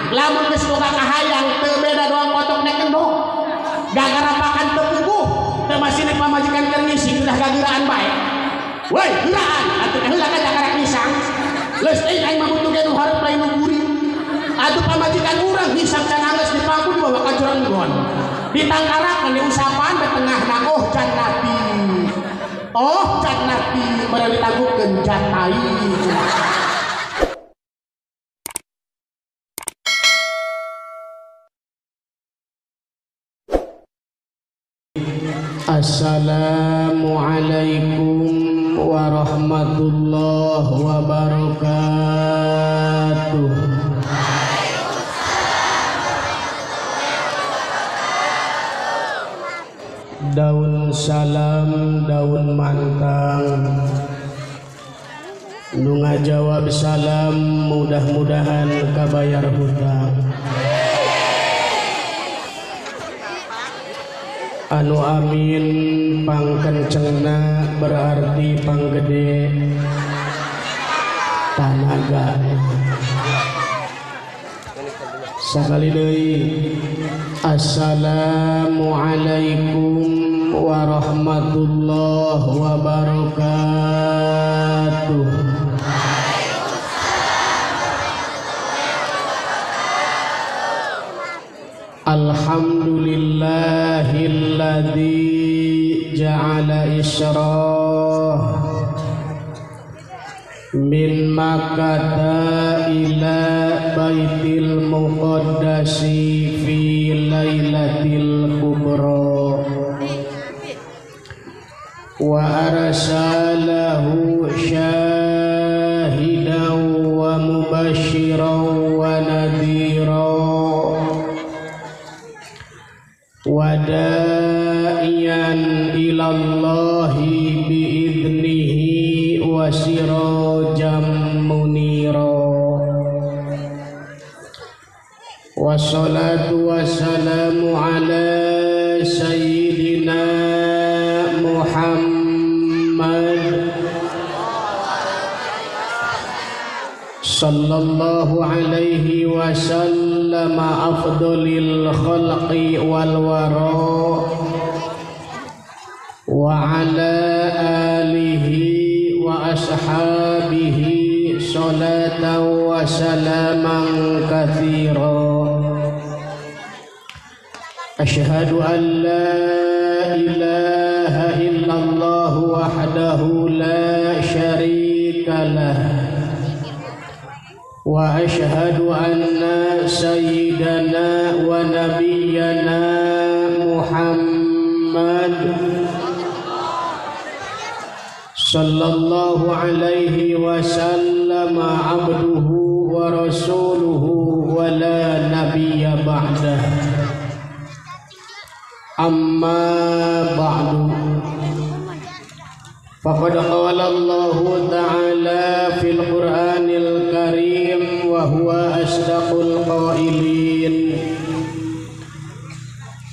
Lamun geus boga kahayang teu beda doang kotok nek endog. Gagara pakan teu puguh, teu masih nek pamajikan keur ngising udah gagiraan bae. Woi, giraan atuh heula ka jakarak ngisang. Leus euy aing mah butuh ge nu hareup lain nu guri. Atuh pamajikan urang ngisang can anggeus dipangku dibawa ka jurang gon. Ditangkarakan diusapan di tengahna oh jannati. Oh jannati barang ditangguhkeun jatai. Assalamualaikum warahmatullahi wabarakatuh. Daun salam, daun mantang. Nu ngajawab salam, mudah-mudahan kabayar hutang. Anu amin pangkencengna berarti panggede tanaga. Sakali deui, assalamualaikum warahmatullahi wabarakatuh. Alhamdulillahilladzi ja'ala israh min Makkah ila Baitil Muqaddasi fi Lailatil Kubra wa arsalahu syahidan wa mubasysyiran wa nadhira wa da'iyan ilallahi bi'idnihi wa sirajan munira. Wassalatu wassalamu ala sayyidina Muhammad sallallahu alaihi wasallam afdalil khalqi wal wara wa ala alihi wa ashabihi salatan wa salaman katsira. Asyhadu an la ilaha illallah wahdahu la syarika lah wa asyhadu anna sayyidana wa nabiyyana Muhammad sallallahu alaihi wasallam abduhu wa rasuluhu wa la nabiyya ba'dah. Amma ba'du. Faqad qala Allahu ta'ala fil Qur'anil Karim wa huwa asdaqul qailin.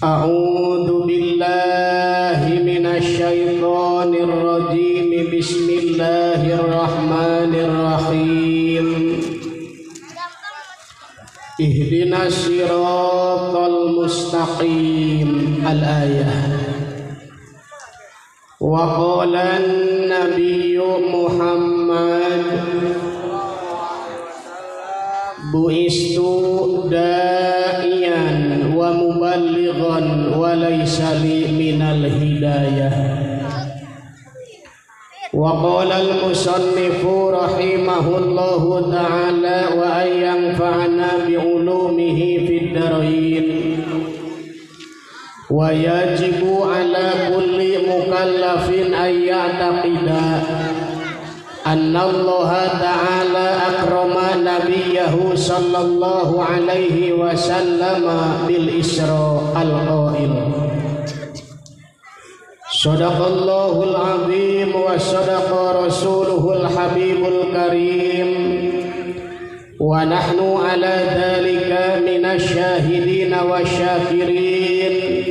A'udzu billahi minasy syaithanir rajim. Bismillahirrahmanirrahim. Ihdinas siratal mustaqim. Al-ayah. Wa qala an-nabiyyu Muhammad bu'istu da'iyan wa muballighan wa laysa li minal hidayah. Wa qala al-musannifu rahimahullahu ta'ala wa an yanfa'ana bi'ulumihi fid dharain. Wa yajibu ala kulli mukallafin an ya'taqida anna Allah ta'ala akrama nabiyahu sallallahu alaihi wasallam bil Isra al-qail. Sadaqallahul azim wa sadaqa rasuluhul habibul karim. Wa nahnu ala dhalika minasyahidin wasyakirin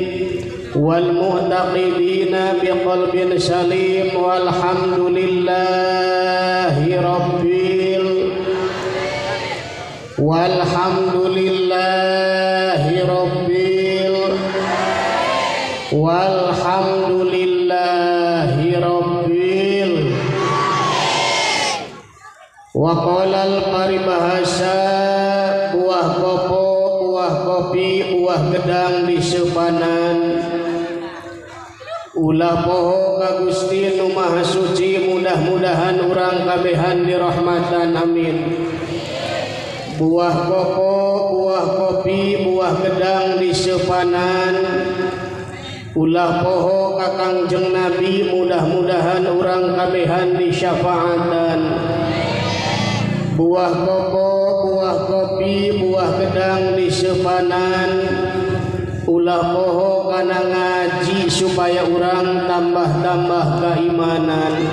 wal mu'taqidina biqalbin salim walhamdulillahi rabbil. Walhamdulillahi rabbil walhamdulillahi rabbil. Wa qala al paribahasa buah kopo buah kopi buah gedang di sepanan. Ulah poho ka Gusti nu Maha Suci, mudah-mudahan urang kabehan dirahmatan, amin. Buah koko, buah kopi, buah gedang di sepanan. Ulah poho ka Kangjeng Nabi, mudah-mudahan urang kabehan disyafaatan. Buah koko, buah kopi, buah gedang di sepanan. Ulah poho kana ngaji supaya urang tambah-tambah keimanan.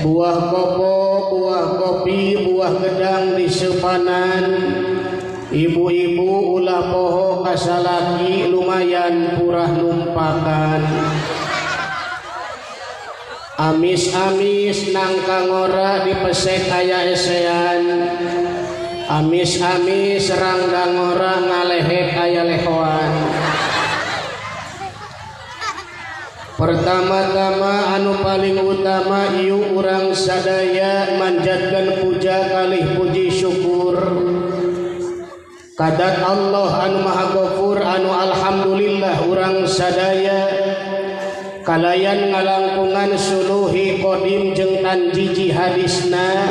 Buah kopo, buah kopi, buah gedang di sepanan. Ibu-ibu ulah poho kasalaki lumayan purah numpakan. Amis-amis nangka ngora dipesek aya esean. Amis-amis rangda ngora ngalehek aya lehoan. Pertama-tama anu paling utama ieu urang sadaya manjatkeun puja kalih puji syukur kadat Allah anu Maha Ghafur anu alhamdulillah urang sadaya kalayan ngalangkungan suluhi qadim jeung tanjiji hadisna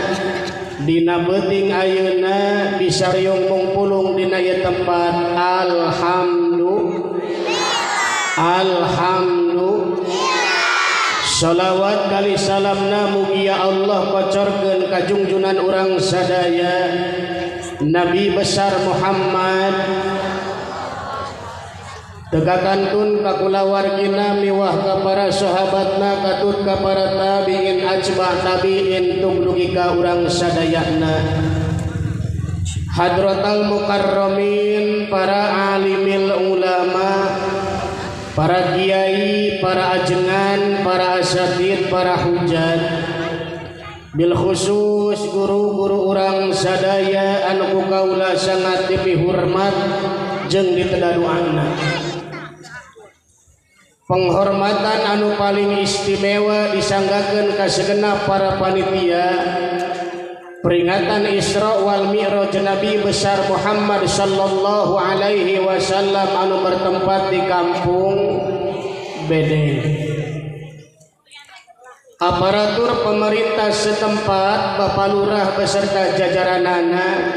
dina beuting ayeuna bisa riung mungpulung dina ieu tempat. Alhamdulillah. Alhamdulillah. Shalawat kali salamna mugia Allah kocorkeun ka jungjunan urang sadaya Nabi besar Muhammad. Tegakantun ka kulawargina miwah ka para sahabatna katut ka para tabiin ajma tabiin tungdugi ka urang sadayana. Hadratal mukarramin, para alimil ulama, para kiai, para ajengan, para asatid, para hujat, bil khusus guru-guru urang sadaya anu ku kaula sangat dipihormat jeung ditedaduanna. Penghormatan anu paling istimewa disanggakeun ka segenap para panitia peringatan Isra wal Mi'raj Nabi besar Muhammad sallallahu alaihi wasallam anu bertempat di kampung Bedeng. Aparatur pemerintah setempat, Bapak Lurah beserta jajaranana,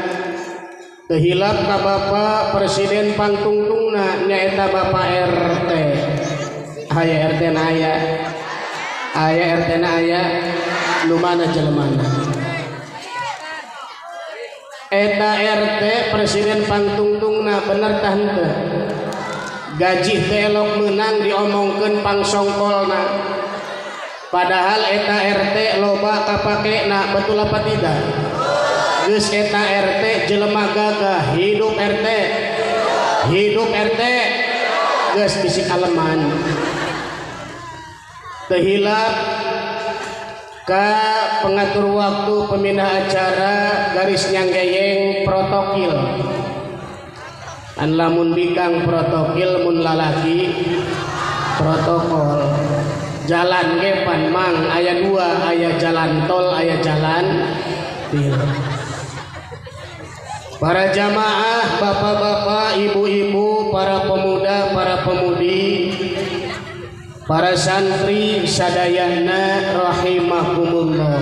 tehilap ka Bapak Presiden pangtungtungna nyaeta Bapak RT. Aya RT na aya. Aya RT na aya. Nu mana jelemana? Eta RT presiden pangtungtungna bener tah henteu? Gaji teh elok meunang diomongkeun pangsongkolna. Padahal eta RT loba kapakena, betul apa tidak? Geus eta RT jelema gagah, hidup RT. Hidup RT. Geus bisi kaleman. Tehilap ka pengatur waktu pemindah acara garis nyanggeyeng protokil. An lamun bikang protokil mun lalaki protokol. Jalan ge pan mang aya dua, aya jalan tol, aya jalan til. Para jamaah, bapak-bapak, ibu-ibu, para pemuda, para pemudi, para santri sadayana rahimakumullah.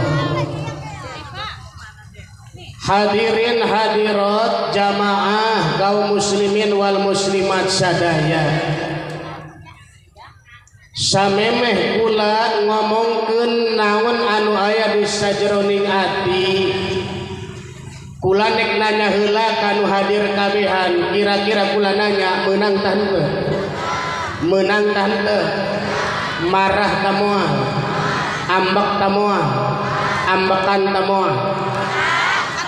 Hadirin hadirat jamaah kaum muslimin wal muslimat sadaya. Samemeh kula ngomongkeun naon anu aya di sajeroning ati. Kula nek nanya heula kanu hadir kabehan, kira-kira kula nanya meunang tah henteu? Meunang tah henteu? Marah ta moal? Ambek ta moal? Ambekan ta moal?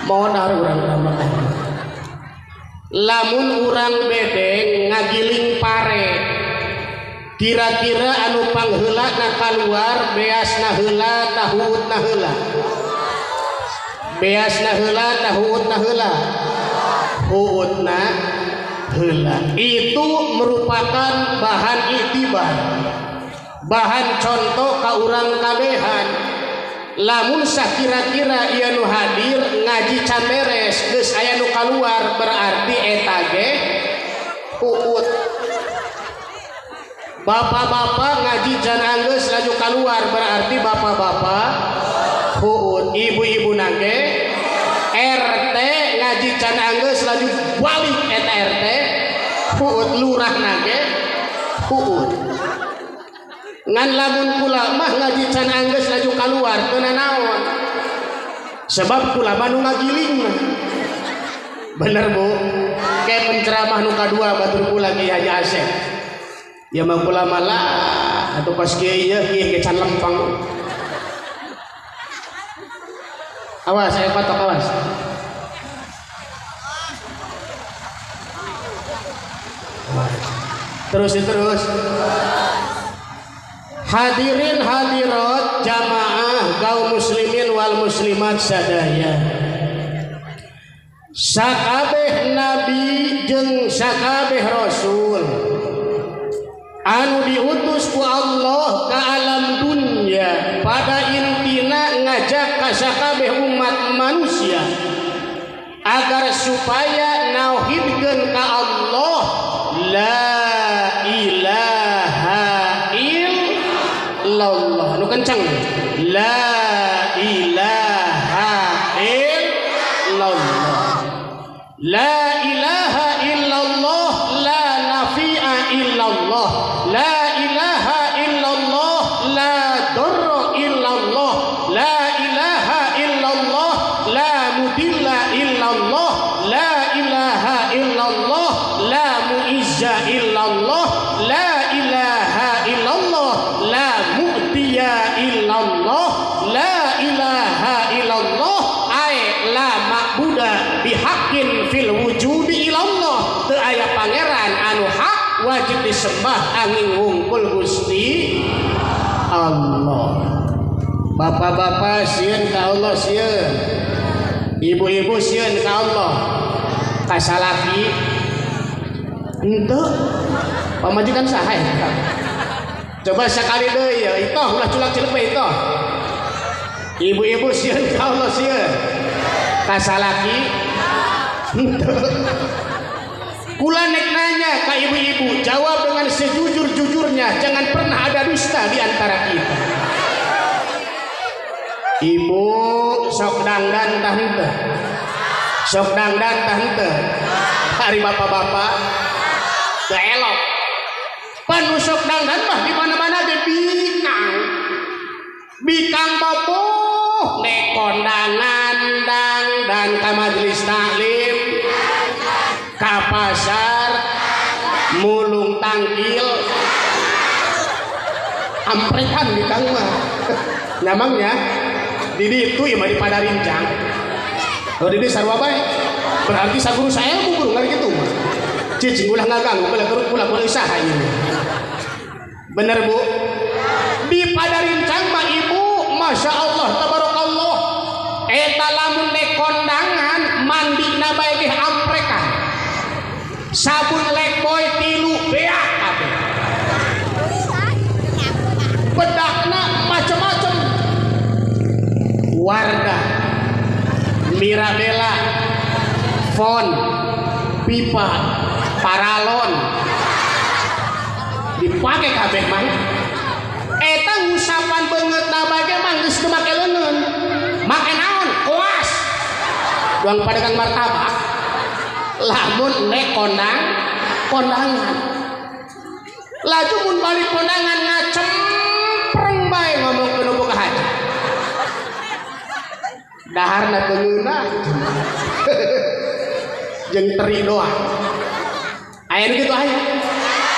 Modar urang ambekan. Lamun urang bedeng ngagiling pare, kira-kira anu pangheula na kaluar beasna heula tahuutna heula. Beasna heula tahuutna heula. Huutna heula. Itu merupakan bahan iktibar, bahan contoh ka urang kabehan. Lamun sakira-kira ieu nu hadir ngaji can beres geus aya nu kaluar berarti eta ge huut. Bapak-bapak ngaji can anggeus laju kaluar berarti bapak-bapak huut. Ibu-ibu nage RT ngaji can anggeus laju balik eta RT huut. Lurah nage huut. Ngan lamun kula mah ngaji can anggeus laju kaluar teu nanaon, sebab kula mah nu ngagiling mah. Bener bu, kayak penceramah nu kadua batur kula Kiai Haji Asep. Ya mah kula mah lah atuh pas kieu ieu kieu ge can lempang. Awas saya patok, awas. Terus terus. Hadirin hadirat jamaah kaum muslimin wal muslimat sadaya. Sakabeh nabi jeung sakabeh rasul anu diutus ku Allah ka alam dunya pada intina ngajak ka sakabeh umat manusia agar supaya nauhidkeun ka Allah la ilaha illallah. Nu kenceng la ilaha illallah. La ilaha illallah la nafi'a illallah. La ilaha illallah la darra illallah. La ilaha illallah la mudilla illallah. La ilaha illallah la mu'izza illallah. La ilaha illallah la mu'tiya illallah. La ilaha illallah ay la ma'buda bihaqqin fil wujudi illallah. Teu aya pangeran anu hak wajib disembah angin wungkul Gusti Allah. Bapak-bapak sieun ka Allah sieun, ibu-ibu sieun ka Allah. Kasalaki henteu pamajikan saha eta? Coba sekali deui ya, itoh ulah culak cilepe itoh. Ibu-ibu sieun ka Allah sieun. Kasalaki henteu. Kula nek nanya ka ibu-ibu, jawab dengan sejujur-jujurnya, jangan pernah ada dusta di antara kita. Ibu sok dangdan tah henteu. Sok dangdan tah henteu. Hari bapak-bapak teu elok. Pan nu sok dangdan mah di mana-mana ge bikang. Bikang boboh nek kondangan dangdan ka majelis taklim, ka pasar mulung tangkil amprekan bikang mah. Nyamangnya di ditu ieu mah di Padarincang. Oh di sarua bae. Berarti saguru saya guru ngari kitu mah. Cicing ulah ngaganggu ulah kerut ulah ulah saha ieu. Bener bu? Di Padarincang mah ibu, masya Allah tabarakallah. Eta lamun nek kondangan mandina bae ge amprekan. Sabun Lifebuoy 3 beak kabeh. Bedakna macem-macem. Wardah, Mirabella, Fon, Pipa, Paralon dipakai kabeh mah. Eta ngusapan beungeutna bae mah geus teu make leungeun. Make naon? Koas. Doang padagang martabak. Lamun nek kondangan. Laju mun balik kondangan ngacempreng bae ngomongkeun nu boga haji. Daharna teu ngeunah. Jeung teri doang. Aya nu kitu aya.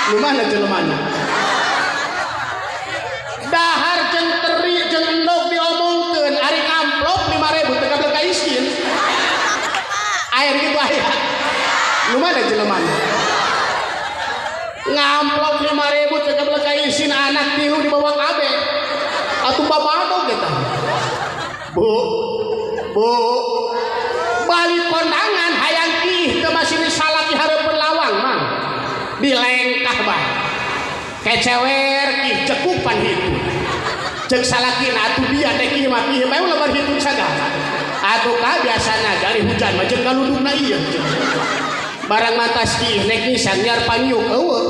Nu mana jelemana? Dahar jeung teri jeung endog diomongkeun ari amplop 5.000 teu kabeul ka isin. Aya nu kitu aya. Nu mana jelemana? Ngamplop 5.000 teu kabeul ka isin anak tilu dibawa kabeh. Atuh babadog eta. Bu, bu, balik kondangan hayang ih teu masih Ecewer kih cekupan hitu. Cek salakina atuh dia teh kieu mah kieu bae ulah hitun sagala. Atuh ka biasana dari hujan mah jeung kaludugna ieu. Barang matas kieu nek ngisang nyar panyuk eueuh.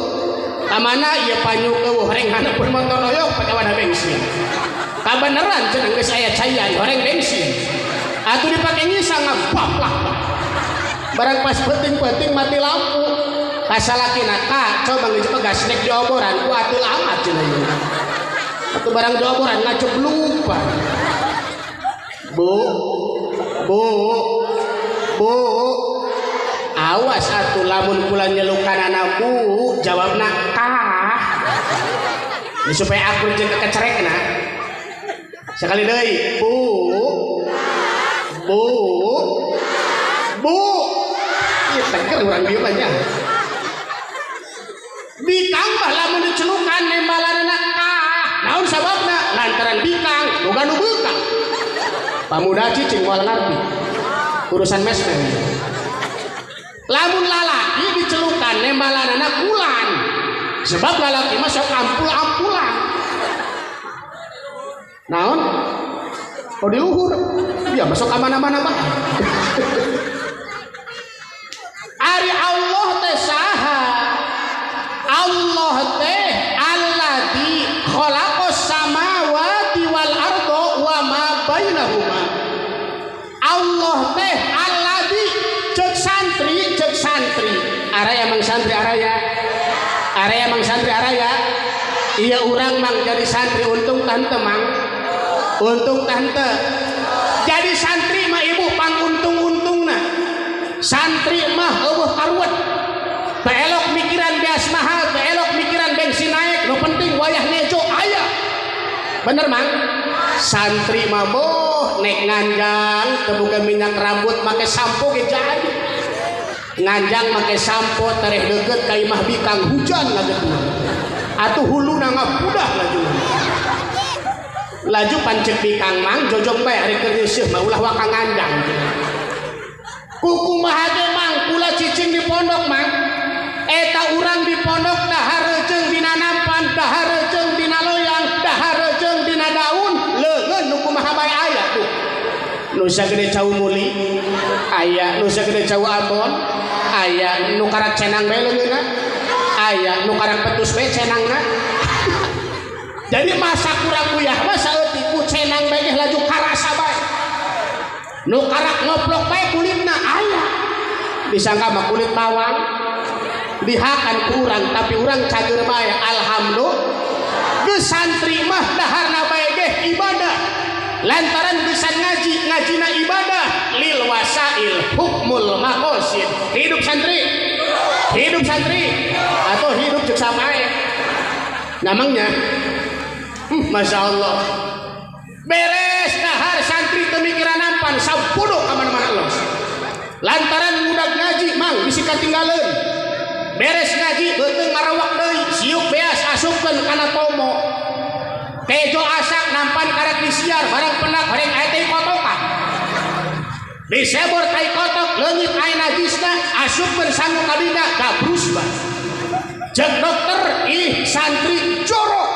Ka mana ieu panyuk eueuh horeng haneupeun motor doyok pake wadah bensin. Kabeneran cenah geus aya caian horeng bensin. Atuh dipake ngisang ngabaplak. Barang pas penting-penting mati lampu. Ka salakina ka coba geus pegas nek dioboran ku atuh amat cenah ieu. Atau barang dioboran ngacebluk pak. Bu, bu, bu, awas atuh lamun kula nyelukan anakku jawabna kah. Ini supaya akur jeung kecerekna. Sekali deui, bu, bu, bu. Ieu teger urang dieu mah nya. Bikang bah lamun dicelukan nembalanna kah. Naon sababna? Lantaran bikang boga nu beukang. Pamuda cicing moal ngarti urusan mesmen. Lamun lalaki dicelukan nembalanana kulan. Sebab lalaki mah sok ampul-ampulan. Naon? Oh di luhur. Dia masuk ka mana-mana mah. Ari Allah teh saha? Allah teh alladzi khalaqas samawati wal arda wa ma bainahuma. Allah teh alladzi cek santri, cek santri. Araya mang santri araya. Araya mang santri araya. Iya urang mang jadi santri untung tante mang. Untung tante. Jadi santri mah ibu panguntung-untungna. Santri mah eueuh karuet. Teu elok mikiran beas mahal, teu elok mikiran bensin naik, nu penting wayah nejo aya. Bener mang? Santri mah boh nek nganjang teu boga minyak rambut make sampo ge jadi. Nganjang make sampo tereh deukeut ka imah bikang hujan ngagetuna. Atuh huluna ngabudah laju. Laju pancek bikang mang jojong bae ari keur nyeuseum mah ulah waka nganjang. Kukumaha ge mang kula cicing di pondok mang. Eta urang di pondok dahar rejeung dina nampan, dahar rejeung dina loyang, dahar rejeung dina daun, leungeun nu kumaha bae aya tuh. Nu sagede cau muli aya, nu sagede cau ambon aya, nu karak cenang bae leungeunna aya, nu karak petus bae cenangna. Jadi masa kurang uyah mah saeutik ku cenang bae ge laju karasa bae. Nu karak ngoplok bae kulitna aya. Disangka mah kulit bawang. Dihakan kurang tapi urang cager bae alhamdulillah. Geus santri mah daharna bae ge ibadah. Lantaran bisa ngaji, ngajina ibadah lil wasail hukmul maqasid. Hidup santri. Hidup santri atau hidup cek samae. Namanya Masya Allah. Beres dahar santri teu mikiran nampan sabodo ka mana-mana los. Lantaran budak ngaji mang bisi katinggaleun. Beres ngaji beuteung marawak deui, siuk beas asupkeun kana tomo. Tejo asak nampan karak disiar barang penak horeng aya teh kotokan. Disebor tai kotok leungit aya najisna asupkeun sangu kabina gabrus bae. Cek dokter ih santri jorok.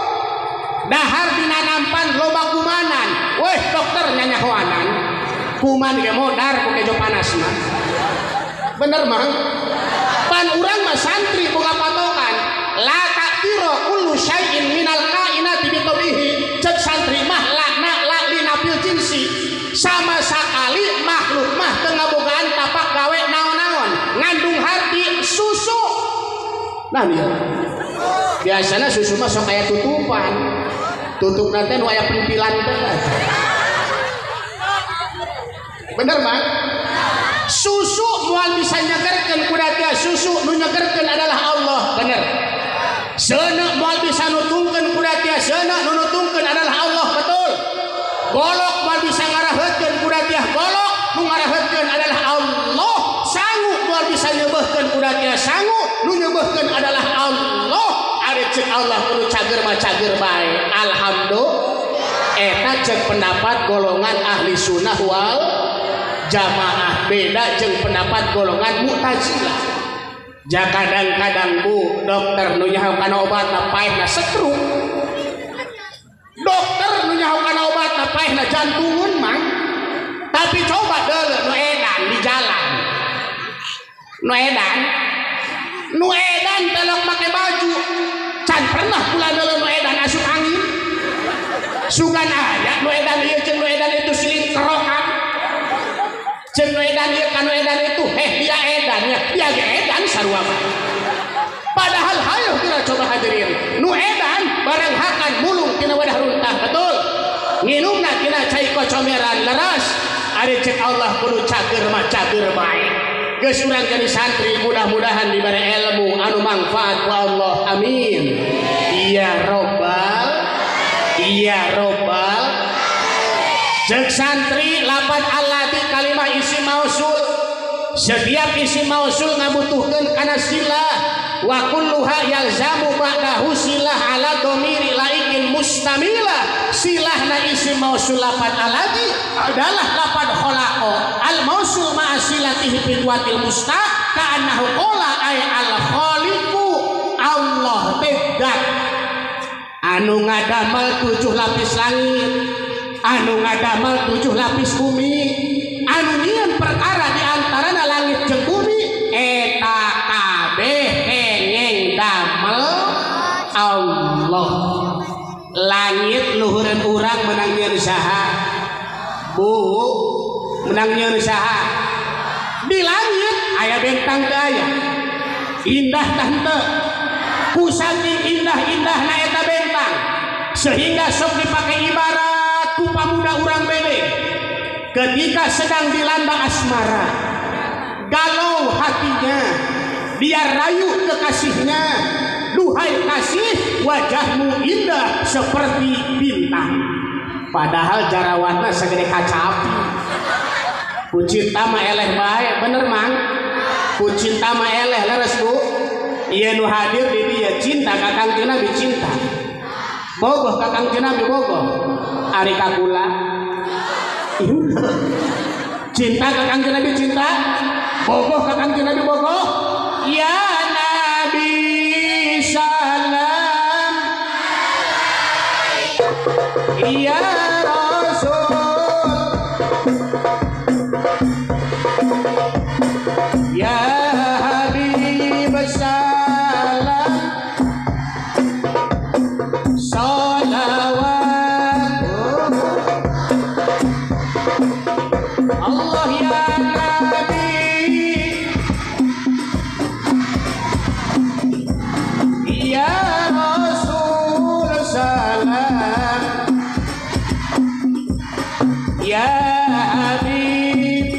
Dahar dina nampan loba kumanan. Weh dokter nyanyahoanan. Kuman ge modar ku kejo panas mah. Bener mang? Pan urang mah santri boga patokan. La ta'tiro kullu syai'in minal kainati bitobihi. Cek santri mah lakna la linafil jinsi. Sama sekali makhluk mah teu ngabogaan tapak gawe naon-naon. Ngandung harti susu. Nah dia. Biasanya susu mah sok aya tutupan. Tutup nanti nu aya pentilan teh. Bener mang? Susu moal bisa nyegerkeun kudatia susu nu nyegerkeun adalah Allah. Bener. Seuneu moal bisa nutungkeun kudatia seuneu nu nutungkeun adalah Allah. Betul. Golok moal bisa ngaraheutkeun kudatia golok nu ngaraheutkeun adalah Allah. Sangu moal bisa nyeubeurkeun kudatia sangu nu nyeubeurkeun adalah Allah. Ari ceuk Allah kudu cager mah cager bae. Alhamdulillah. Eta ceuk pendapat golongan ahli sunnah wal jamaah, beda jeung pendapat golongan Mu'tazilah. Ja kadang-kadang bu dokter nu nyaho kana obatna paehna stroke. Dokter nu nyaho kana obatna paehna jantungan mang. Tapi coba deuleu nu edan di jalan. Nu edan. Nu edan telok make baju. Can pernah kula deuleu nu edan asup angin. Sugan aya nu edan ieu jeung nu edan itu silih kerokan. Jeung nu edan ieu ka nu edan itu, heh dia edannya, dia ge edan sarua mah. Padahal hayo kita coba hadirin, nu edan barang hakan mulung tina wadah runtah, betul. Nginumna tina cai kocomeran leres. Ari cek Allah kudu cager mah cager bae. Geus urang jadi santri mudah-mudahan diberi ilmu anu manfaat ku Allah. Amin. Ya robbal, ya robbal. Cek santri lapan alladzi kalimah isi mausul. Setiap isi mausul ngabutuhkeun kana silah. Wa kulluha yalzamu ba'dahu silah ala dhamiri laikin mustamilah. Silahna isi mausul lapan alladzi adalah lapan khalaqa. Al mausul ma'a silatihi bidwatil musta ka'annahu qala ay al khaliqu Allah tedak anu ngadamel 7 lapis langit, anu ngadamel 7 lapis bumi, anu nyieun perkara di antarana langit jeung bumi eta kabeh kengeng damel Allah. Langit luhureun urang menang nyieun saha? Bu, menang nyieun saha? Di langit aya bentang teu aya? Indah tah henteu? Ku saking indah-indahna eta bentang sehingga sok dipake ibarat ku pamuda urang bede ketika sedang dilanda asmara, galau hatinya, dia rayu kekasihnya, duhai kasih wajahmu indah seperti bintang. Padahal jarawatna segede kaca api. Ku cinta mah eleh bae, bener mang? Ku cinta mah eleh leres bu. Ieu nu hadir di dieu cinta ka Kangjeng Nabi cinta. Bogoh ka Kangjeng Nabi bogoh. Ari ka kula. Cinta ka Kangjeng Nabi cinta. Bogoh ka Kangjeng Nabi bogoh. Ya Nabi salam, ya Rasul, ya Habib salam, salawat Allah ya Nabi, ya Rasul salam, ya Habib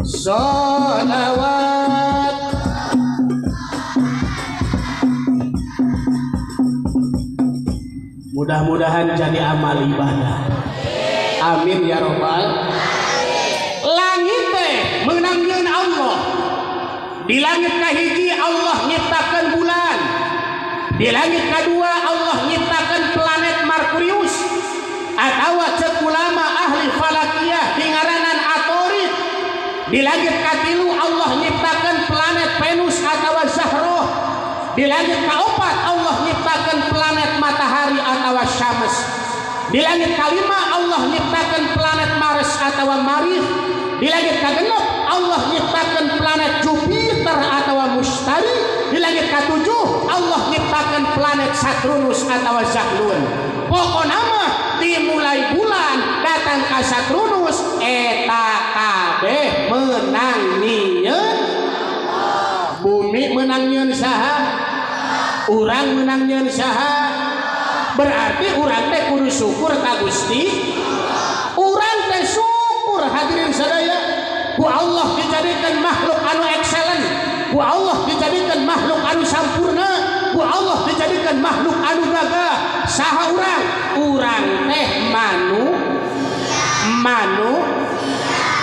salawat. Mudah-mudahan jadi amal ibadah. Amin ya robbal. Langit teh meunang nyieun Allah. Di langit kahiji Allah nyiptakeun bulan. Di langit kedua Allah nyiptakeun planet Merkurius atawa ceuk ulama ahli falakiyah dingaranan Atorid. Di langit katilu Allah nyiptakeun planet Venus atawa Zahroh. Di langit kaopat Allah nyiptakeun planet matahari atawa Syams. Di langit kalima Allah nyiptakeun planet Mars atawa Marikh. Di langit kagenep Allah nyiptakeun planet Jupiter atawa Mustari. Di langit katujuh Allah nyiptakeun planet Saturnus atawa Zahlun. Pokona mah dimulai bulan datang ka Saturnus eta kabeh menang nyieun bumi, menang nyieun saha? Urang menang nyieun saha? Berarti urang teh kudu syukur ka Gusti. Urang teh syukur hadirin sadaya ku Allah dijadikan makhluk anu excellent, ku Allah dijadikan makhluk anu sampurna, ku Allah dijadikan makhluk anu gagah. Saha urang? Urang teh manu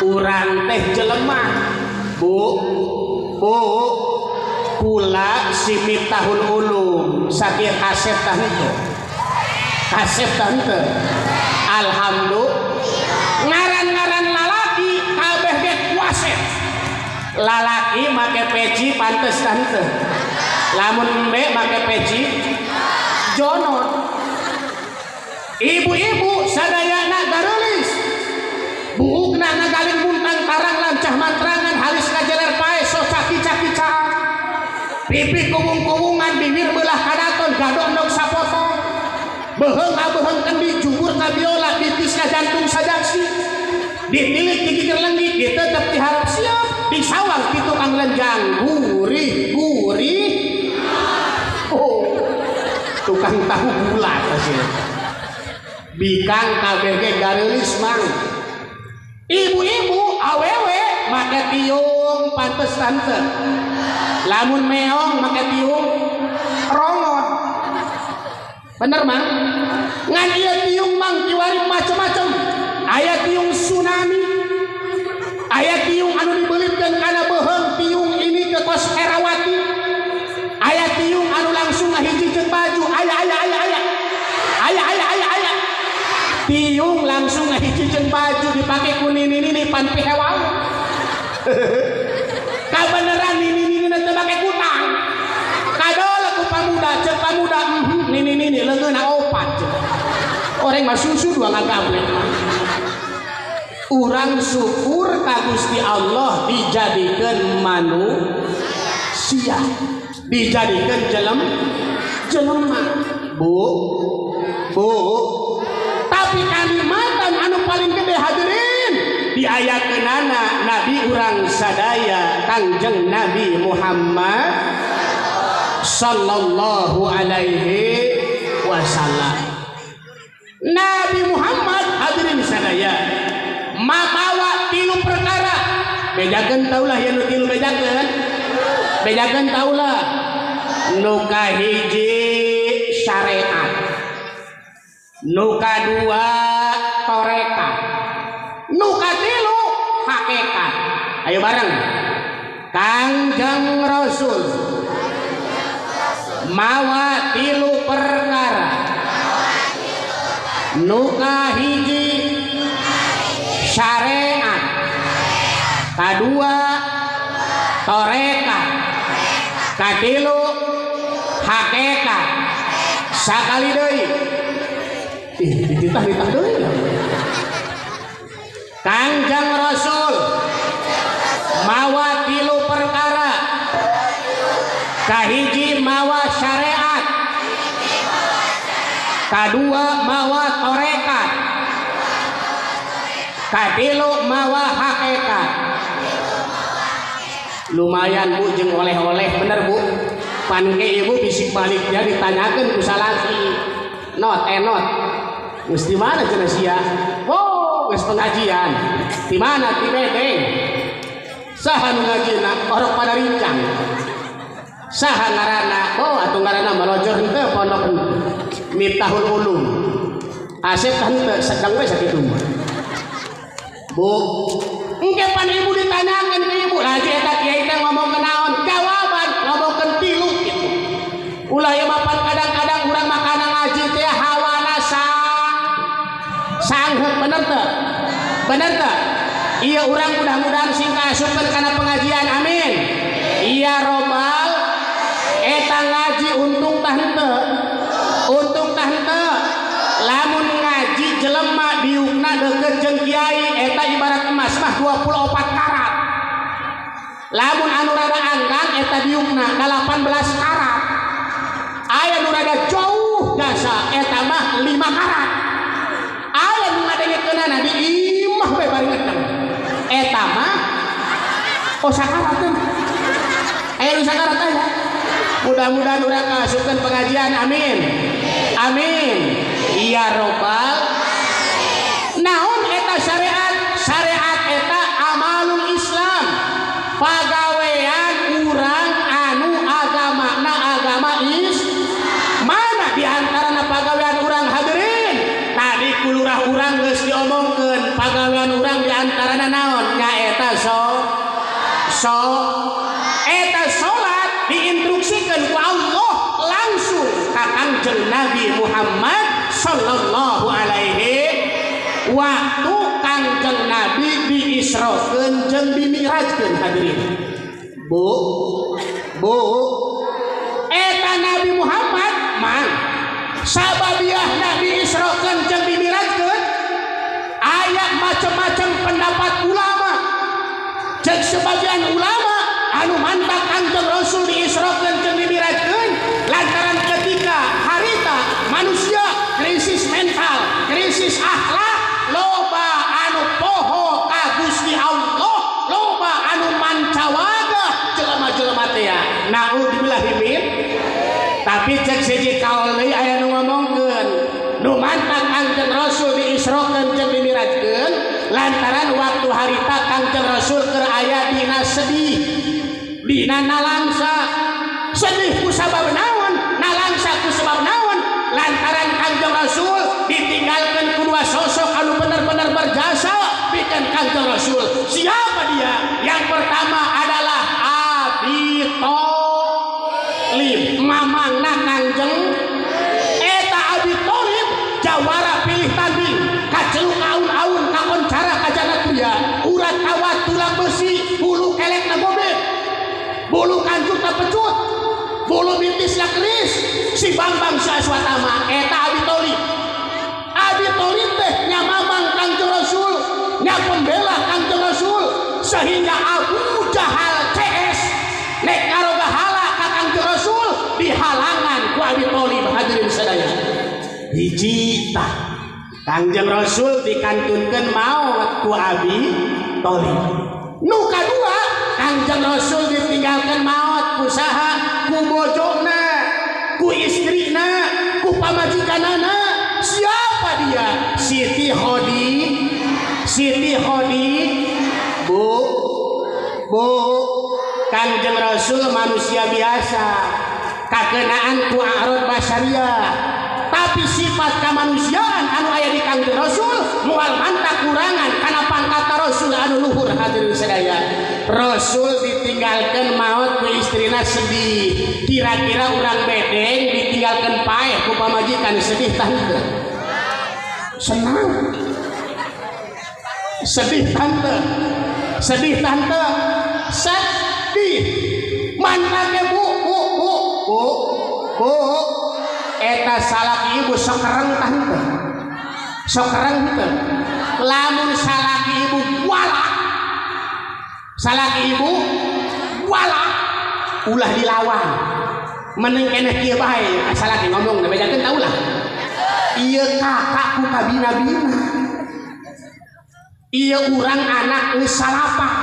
urang teh jelema. Bu, bu, kula simit tahun ulum sakit kasep tah henteu? Kasep tah henteu? Alhamdulillah. Ngaran-ngaran lalaki kabeh ge kuasep. Salaki make peci pantes tante. Lamun embe make peci jonor. Ibu-ibu sadayana gareulis. Buukna ngagaling buntang tarang lancah mantrangan halis kajeler pae so caki-caki-cak. Pipi kuwung-kuwungan bibir belah kadaton gadok ndog sapotong. Beuheung abeuheung kendi jubur ka biola bitis ka jantung sajaksi. Ditilik di gigir lenggik ditetep diharap siap disawang ti tukang lenjang gurih gurih. Oh, tukang tahu bulat hasil. Bikang KBG gareulis mang. Ibu-ibu awewe make tiung pantes tante. Lamun meong make tiung rongot. Bener mang? Ngan ieu tiung mang kiwari macem-macem. Aya tiung tsunami. Aya tiung anu dibelitkeun kana beuheung tiung ini ke kos Herawati. Aya tiung anu langsung ngahijikeun baju. Aya aya aya aya. Aya aya aya aya. Tiung langsung ngahijikeun baju dipake ku nini-nini pan pihewau. Kabeneran nini-nini teu make kutang. Kadol ku pamuda ceuk pamuda nini-nini leungeunna opat ceuk. Orang mah susu dua ngagablek. Urang syukur ka Gusti Allah dijadikeun manusia, dijadikeun jelema. Bu, bu. Tapi kanikmatan anu paling gede hadirin diayakeunana Nabi urang sadaya Kangjeng Nabi Muhammad sallallahu alaihi wasallam. Nabi Muhammad hadirin sadaya mamawa tilu perkara. Bejakeun taulah ya nu tilu bejakeun. Bejakeun taulah. Nu kahiji syariat. Nu kadua tarekat. Nu katilu hakikat. Ayo bareng. Kangjeng Rasul mawa tilu perkara. Nu kahiji syariat, kadua tarekat, katilu hakikat. Sakali deui. Ih, dititah-titah deui. Kangjeng Rasul mawa tilu perkara. Kahiji mawa syariat, kadua mawa tarekat, katilu mawa hakikat. Lumayan bu jeung oleh-oleh bener bu. Pan ke ibu bisik baliknya ditanyakeun ku salaki. Not enot. Geus di mana cenah sia? Wow, geus pengajian. Di mana di bedeng? Saha nu ngajina? Orok pada rincang. Saha ngaranna? Oh, atuh ngaranna malojor henteu pondok Miftahul Ulum. Asep henteu sedang we sakitu mah. Bu, engke pan ibu ditanyakeun ke ibu, lagi eta kiai teh ngomongkeun naon? Jawaban ngomongkeun tilu kitu. Ulah ieu mah pan kadang-kadang urang makana ngaji teh hawana sangheuk bener teu? Bener teu? Ieu urang mudah-mudahan sing kaasupkeun kana pengajian, amin. Iya robbal eta ngaji untung tah henteu? Untung tah henteu? Lamun ngaji jelema diukna deukeut jeung kiai eta ibarat emas mah 24 karat. Lamun anu rada angkang eta diukna 18 karat. Aya nu rada jauh jasa eta mah 5 karat. Aya nu ngadengekeunana di imah we bari ngedeng. Eta mah oh sakarat teh. Aya nu sakarat teh. Mudah-mudahan urang kaasupkeun pengajian, amin. Amin. Iya robbal. Naon eta syariat? Syariat eta amalul Islam. Pagawean urang anu agamana agama is. Mana di antarana pagawean urang hadirin? Tadi kulurah urang geus diomongkeun pagawean urang di antarana naon? Nyaeta so eta salat diinstruksikeun ku Allah langsung ka Kangjeng Nabi Muhammad sallallahu alaihi waktu Kangjeng Nabi diisrokeun jeung dimi'rajkeun hadirin. Bu bu eta Nabi Muhammad mang sababiah Nabi Isrokeun jeung dimirajkeun aya macam-macam pendapat ulama. Cek sebagian ulama anu mantap Kangjeng Rasul diisrokeun jeung dimirajkeun lantaran ketika harita manusia krisis mental, krisis akhlak, loba anu poho ka Gusti Allah, loba anu mancawaga jelema-jelema teh. Naudzubillahi min. Tapi cek siji kaul deui aya nu ngomongkeun nu mantap Kangjeng Rasul diisrokeun jeung dimirajkeun lantaran waktu harita Kangjeng Rasul keur aya dina sedih, dina nalangsa. Sedih ku sabab naon, nalangsa ku sebab naon? Lantaran Kangjeng Rasul ditinggalkeun ku dua sosok anu bener-bener berjasa pikeun Kangjeng Rasul. Siapa dia? Yang pertama adalah Abi Thalib, mamangna Kangjeng. Eta Abi Thalib jawara pilih tanding, kaceluk aun-aun, kakoncara kajana kuya, urat kawat tulang besi, bulu kelek na gobek, bulu kancut na pecut, bulu bintis na keris, si Bambang si Aswatama. Eta Abi Thalib. Abi Thalib teh nya mamang Kangjeng Rasul, nya pembela Kangjeng Rasul, sehingga Abu Jahal CS nek karoga hala ka Kangjeng Rasul dihalangan ku Abi Thalib. Hadirin sadaya, hiji tah Kangjeng Rasul dikantunkeun maot ku Abi Thalib. Nu kadua, Kangjeng Rasul ditinggalkeun maot ku saha? Ku bojona, ku istrina, ku pamajikanana. Siapa dia? Siti Khadijah. Siti Khadijah. Bu, bu, Kangjeng Rasul manusia biasa, kakenaan ku a'rad basyariah, tapi sifat kemanusiaan anu aya di Kangjeng Rasul moal mantap kurangan kana pangkat Rasul anu luhur. Hadirin sadaya, Rasul ditinggalkeun maot ku istrina sedih. Kira-kira urang bedeng ditinggalkeun paeh ku pamajikan sedih tante? Senang. Sedih tante. Sedih tante. Sedih. Mantake bu bu bu bu bu eta salaki ibu sokereng tante. Sokereng tante. Lamun salaki ibu walak, salaki ibu walak, ulah dilawan. Mending keneh kieu bae salaki ngomong bejakeun tah ulah. Ieu kakak ku kabina-bina. Ieu urang anak geus salapan.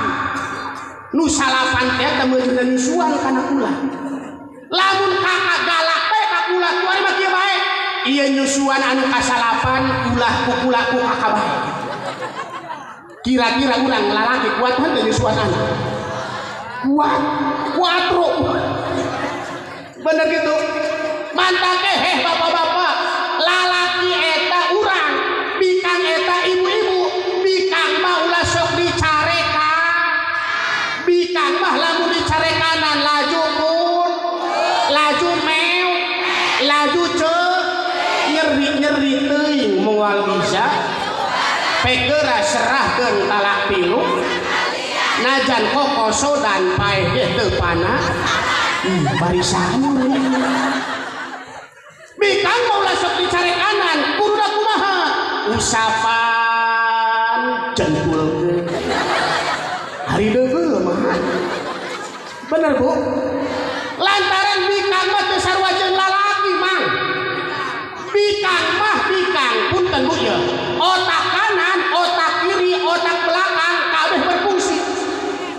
Nu salapan teh teu meujeuhna nyusuan kana kula. Lamun kakak galak bae ka kula kuari mah kieu bae. Ieu nyusuan anu kasalapan ulah ku kula ku kakak bae. Kira-kira urang lalaki kuat henteu nyusuan anak? Kuat, kuatro. Bener gitu. Mantake heh bapak-bapak, lalaki eta urang, bikang eta ibu-ibu, bikang mah ulah sok dicarekan. Bikang mah lamun dicarekanan laju pun, laju meu, laju cek, nyeri-nyeri teuing moal bisa. Pekera serahkeun talak tilu, najan kokosodan paeh ge teu pana. Barisan. Bikang mah ulah sok dicarekanan, kuduna kumaha? Usapan jengkulkeun. Hari deugeuh mah. Bener bu? Lantaran bikang mah teu sarua jeung lalaki mang. Bikang mah bikang, punten bu ya. Otak kanan, otak kiri, otak belakang kabeh berfungsi.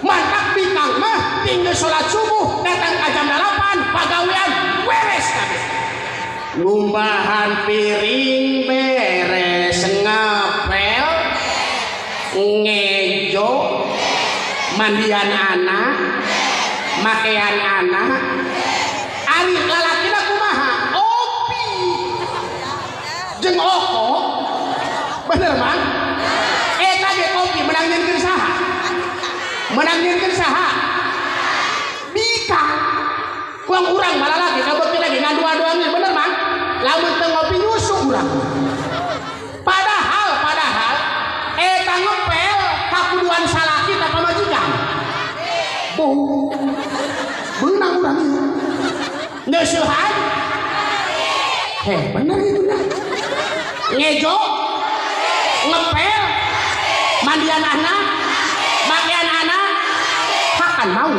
Mantap bikang mah tinggal sholat subuh datang ke jam 8 pagawean beres kabeh. Ngumbahan piring beres, ngapel, ngejo, mandian anak, makean anak. Ari lalakina kumaha? Opi jeung oko. Bener mang? Eta ge kopi menang nyieunkeun saha? Menang nyieunkeun saha? Bikang. Wong urang malalaki kabeuki lagi ngadua-duangnya, bener mang? Lamun teu ngopi nyusu urang. Padahal eta ngepel kakuduan salaki ta pamajikan. Bu. Nyeusehan. Heh, bener itu dah. Ngejo, ngepel, mandian anak, makian anak, hakan mau.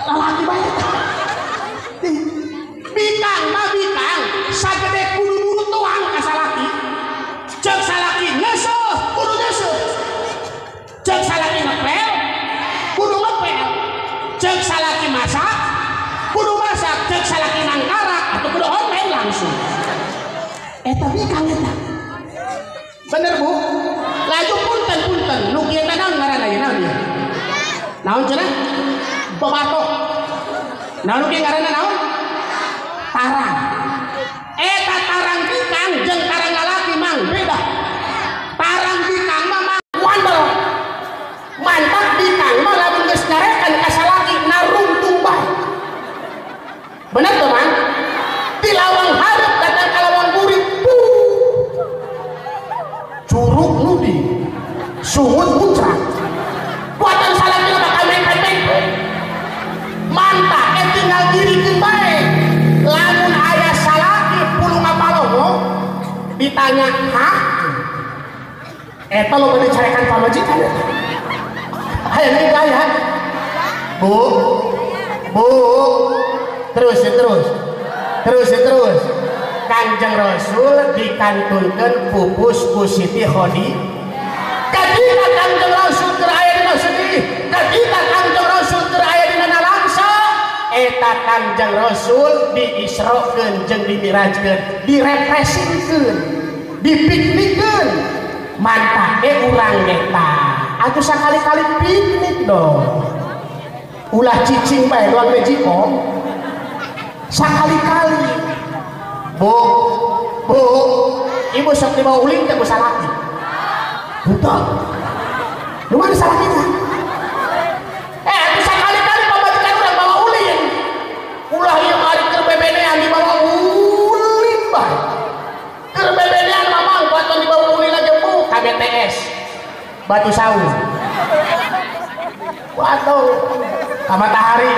Lalaki bae. Bikang mah bikang, sagede kudu nurut doang ka salaki. Ceuk salaki ngeuseuh, kudu ngeuseuh. Ceuk salaki ngepel, kudu ngepel. Ceuk salaki masak, kudu masak. Ceuk salaki nangkarak atau kudu online langsung. Eta bikang eta. Bener Bu? Laju punten-punten, nu kieu teh naon ngaranna ieu naon ieu? Naon cenah? Bobato. Naon nu kieu ngaranna naon? Tarang. Eta tarang bikang jeung tarang lalaki mang beda. Tarang bikang mah mang wandel. Mantap bikang mah lamun geus nyarekan ka salaki narungtung bae. Bener teu Mang? Di lawang hareup datang ka lawang buri. Curug nudi, sungut muncrat. Buatan salaki bakal mempet-mempet. Mantap tinggal dirikeun bae. Lamun aya salaki pulung ngapalomo ditanya, "Hah?" Eta lo bade carekan pamajikan eta. Aya nih aya. Bu. Bu. Terus terus. Terus terus. Kanjeng Rasul dikantunkeun pupus ku Siti Khadijah. Ketika Kanjeng Rasul keur aya dina sedih, ketika Kanjeng Rasul keur aya dina nalangsa, eta Kanjeng Rasul diisrokeun jeung dimirajkeun, direpresingkeun, dipiknikeun. Mantap urang eta. Atuh sakali-kali piknik dong. Ulah cicing bae doang mejikom. Sakali-kali. Bu, bu, ibu sok dibawa ulin teh ku salaki. Henteu. Nu mana salakina? Atuh sakali-kali pamajikan urang bawa ulin. Ulah ieu mah ari keur bebenean dibawa ulin bae. Keur bebenean mah mang buatan dibawa ulin aja bu ka BTS. Batu Saung. Waduh, ka Matahari.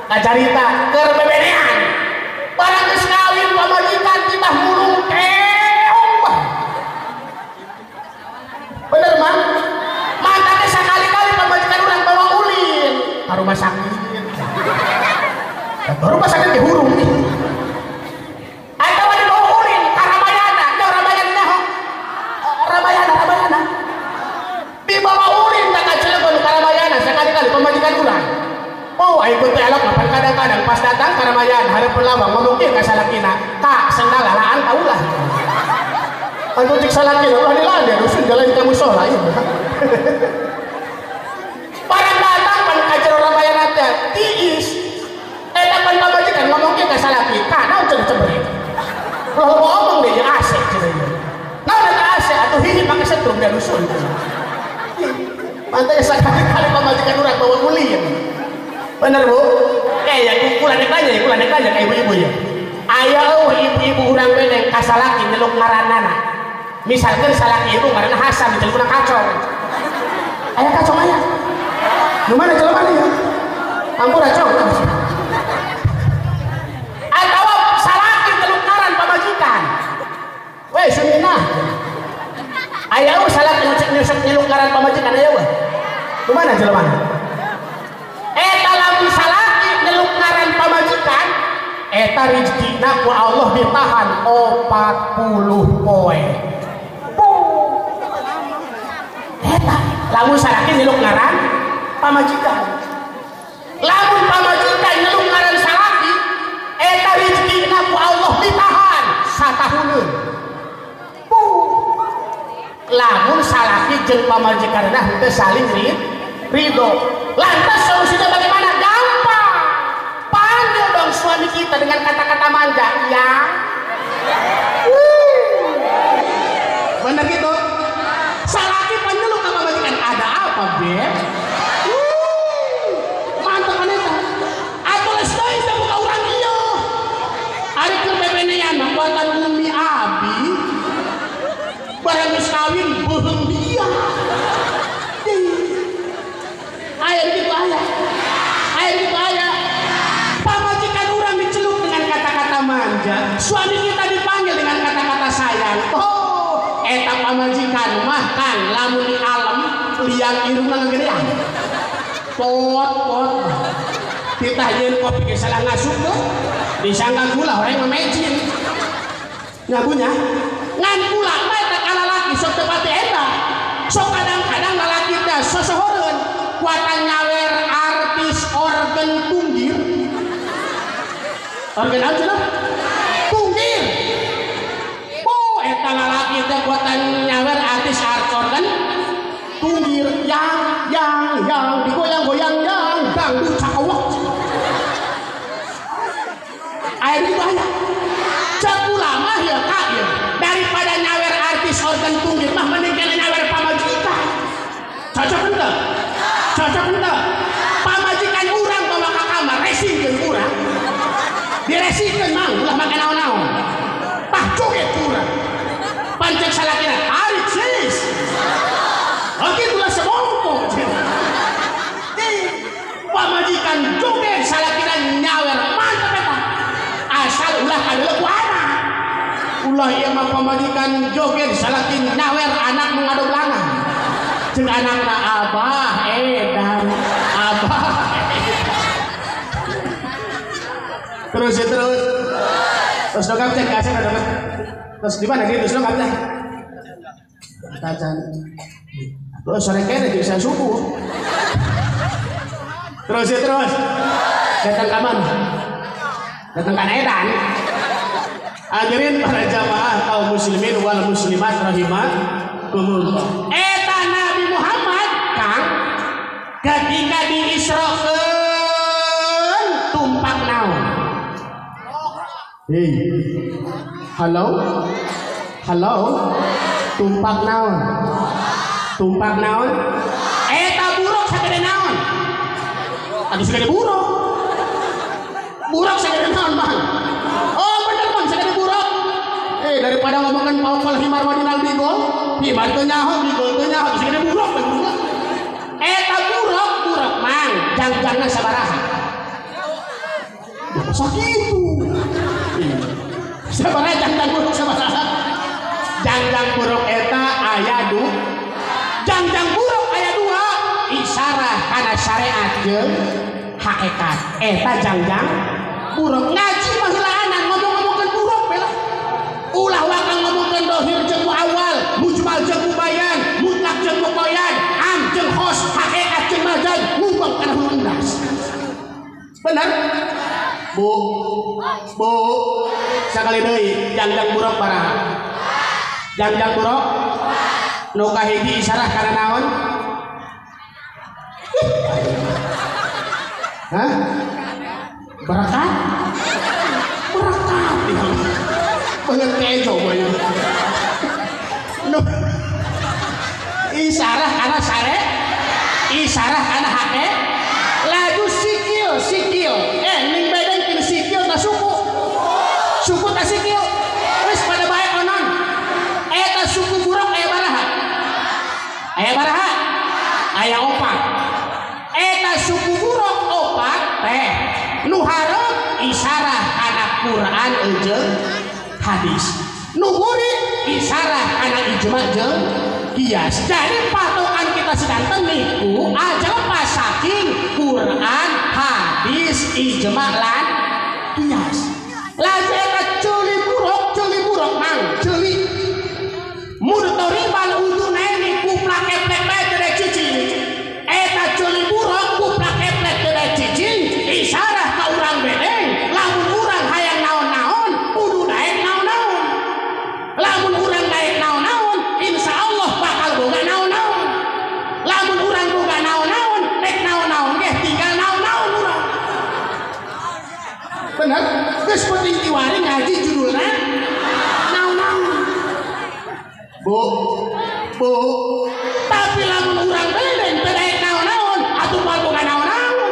Ka Carita keur bebenean. Barang geus kawin pamajikan titah mulung keong bah. Bener mah? Mantap sakali-kali pamajikan urang bawa ulin ka rumah sakit. Ka rumah sakit dihurung nih. Atawa dibawa ulin ka Ramayana, da Ramayana naho? Ramayana, Ramayana. Dibawa ulin ka Cilegon ka Ramayana sakali-kali pamajikan urang. Oh, aing teh elok kapan kadang-kadang pas datang ka Ramayana hareup lawang ngomong kieu ka salakina, "Kak, sendal lalaan ka ulah." Atuh cek salakina ulah dilandir dusun jalan ka mushola ieu. Barang datang pan ka jero Ramayana teh tiis. Eta pan pamajikan ngomong kieu ka salaki, "Kak, naon cenah cemberek?" Ulah loba omong deui jeung AC cenah ieu. Naon eta AC atuh hiji pake setrum da dusun. Mantap sakali-kali pamajikan urang bawa ulin. Bener Bu? Ya kula nek tanya ya, kula nek tanya ka ibu-ibu ya. Aya eueuh ibu-ibu urang beneng ka salaki nyeluk ngaranana. Misalkeun salaki ibu ngaranna Hasan dicelukna kacong. Aya kacong aya. Nu mana jelema ieu? Ampura cong. Atawa salaki nyeluk ngaran pamajikan. Weh suminah. Aya eueuh salaki nyeluk ngaran pamajikan aya eueuh. Nu mana jelema? Eta lamun salaki nyeluk ngaran pamajikan eta rezekina ku Allah ditahan 40 poe. Eta lamun salaki nyeluk ngaran pamajikan. Lamun pamajikan nyeluk ngaran salaki eta rezekina ku Allah ditahan satahuneun. Lamun salaki jeung pamajikanna henteu saling ridho. Lantas solusinya bagaimana? Gampang. Panggil dong suami kita dengan kata-kata manja. Ya. Bener gitu? Salaki penyeluk sama majikan. Ada apa, Beb? Mantap kan eta? Atuh geus deui teh buka urang ieu. Ari keur bebenean mah buatan umi abi. Barang geus kawin beuheung dia. Aya gitu aya. Aya gitu aya. Pamajikan Pot pot. Titah jeung kopi ge salah ngasup tuh. Disangka gula orang memecin. Nyabunya ngan kula mah eta ka lalaki sok teu pati eta. Sok kadang-kadang lalaki teh sosohoreun kuatan nyawer artis organ tunggir. Organ naon cenah? Tunggir. Oh, eta lalaki teh kuatan nyawer artis organ tunggir yang digoyang-goyang yang dangdut cakewak. Air itu bahaya. Cek ulama ya kak ya. Daripada nyawer artis organ tunggir mah mending kena nyawer pamajikan. Cocok henteu? Cocok henteu? Pamajikan urang bawa ka kamar resikeun urang. Diresikeun mang ulah make naon-naon. Tah joget urang. Pancek salakina tarik sis. Oh kitu lah semongko. Pamajikan joget salakina nyawer mantep eta. Asal ulah kadeuleu ku anak. Ulah ieu mah pamajikan joget salaki nyawer anak nu ngadoblangan. Jeung anakna abah edan abah. Terus ya terus. Terus dongkap teh kasih dongkap. Terus di mana gitu terus dongkap teh? Tacan. Terus sore kene jeung saya subuh. Terus ya terus. Datang ka mana? Datang ka edan. Hadirin para jamaah kaum muslimin wal muslimat rahimakumullah. Eta Nabi Muhammad Kang ketika diisrokeun tumpak naon? Hei. Halo? Halo? Tumpak naon? Tumpak naon? Eta buruk sagede naon? Aduh sagede buruk. Buruk sagede naon, Bang? Oh bener Bang, sagede buruk. Daripada ngomongkan paupal himar wadinal bigol, himar teu nyaho, bigol teu nyaho, sagede buruk we buruk. Eta buruk, buruk mang, jangjangna sabaraha? Ya sakitu. Sabaraha jangjang buruk sabaraha? Jangjang buruk eta aya du. Jangjang buruk aya dua, isarah kana syariat jeung hakikat. Eta jangjang buruk ngaji mah heulaanan ngomong-ngomongkeun buruk we lah. Ulah wakang ngomongkeun dohir jeung muawal, mujmal jeung mubayan, mutlak jeung muqayyad, am jeung khos, hakikat jeung majaz, ngubang kana hulu endas. Bener? Bu, bu, sakali deui jangjang buruk baraha. Jangjang buruk nu kahiji isarah kana naon? Hah? Berkat? Berkat. Banget kejo mah. Isarah kana sare, isarah kana hake, laju sikil, sikil. Ning bedeng tina sikil ta suku. Suku ta sikil. Wis pada bae onon. Eta suku buruk aya baraha? Aya baraha? Aya opat. Eta suku buruk opat teh nu hareup isarah kana Quran jeung hadis. Nu buri isarah kana ijma jeung kias. Jadi patokan kita sedanten niku aja lepas saking Quran, hadis, ijma lan kias. Laju eta ceuli buruk mang, ceuli. Mudtoribal udunaini kuplak eplek bae teu daek cicing. Eta ceuli buruk kuplak eplek teu daek cicing, isarah ka urang bedeng, lamun urang hayang naon-naon kudu daek naon-naon. Lamun urang daek naon-naon, insya Allah bakal boga naon-naon. Lamun urang boga naon-naon, nek naon-naon ge tinggal naon-naon urang. Bener? Geus penting tiwari ngaji judulna naon-naon. Bu, bu, tapi lamun urang bedeng teu daek naon-naon, atuh moal boga naon-naon.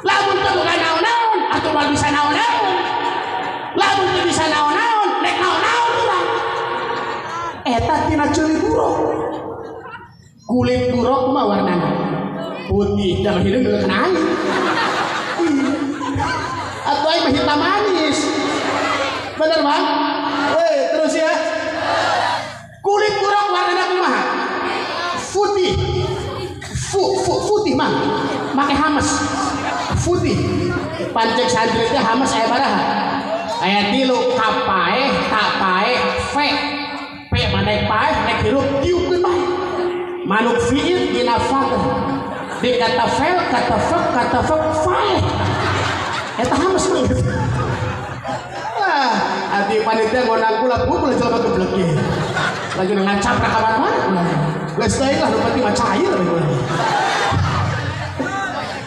Lamun teu boga naon-naon, atuh moal bisa naon-naon. Lamun teu bisa naon-naon, nek naon-naon urang. Eta tina ceuli buruk. Kulit buruk mah warnana putih, da hideung geus kana aing. Atuh aing mah hitam manis. Bener, Bang? Weh, terus ya. Kulit buruk warnana kumaha? Putih. Putih Putih mah make hames putih pancek santri teh hames aya baraha aya tilu kapaeh tapaeh fe pe mah naik paeh naik hirup tiupkeun bae manuk fiil dina fagr di kata fel kata fak kata fak faeh eta hames mah gitu. Ah, ati panitia ngondang kula pukul jelema geblek ge. Laju ngacaprak ka mana-mana kula. Geus teuing lah nu penting mah cair we kula.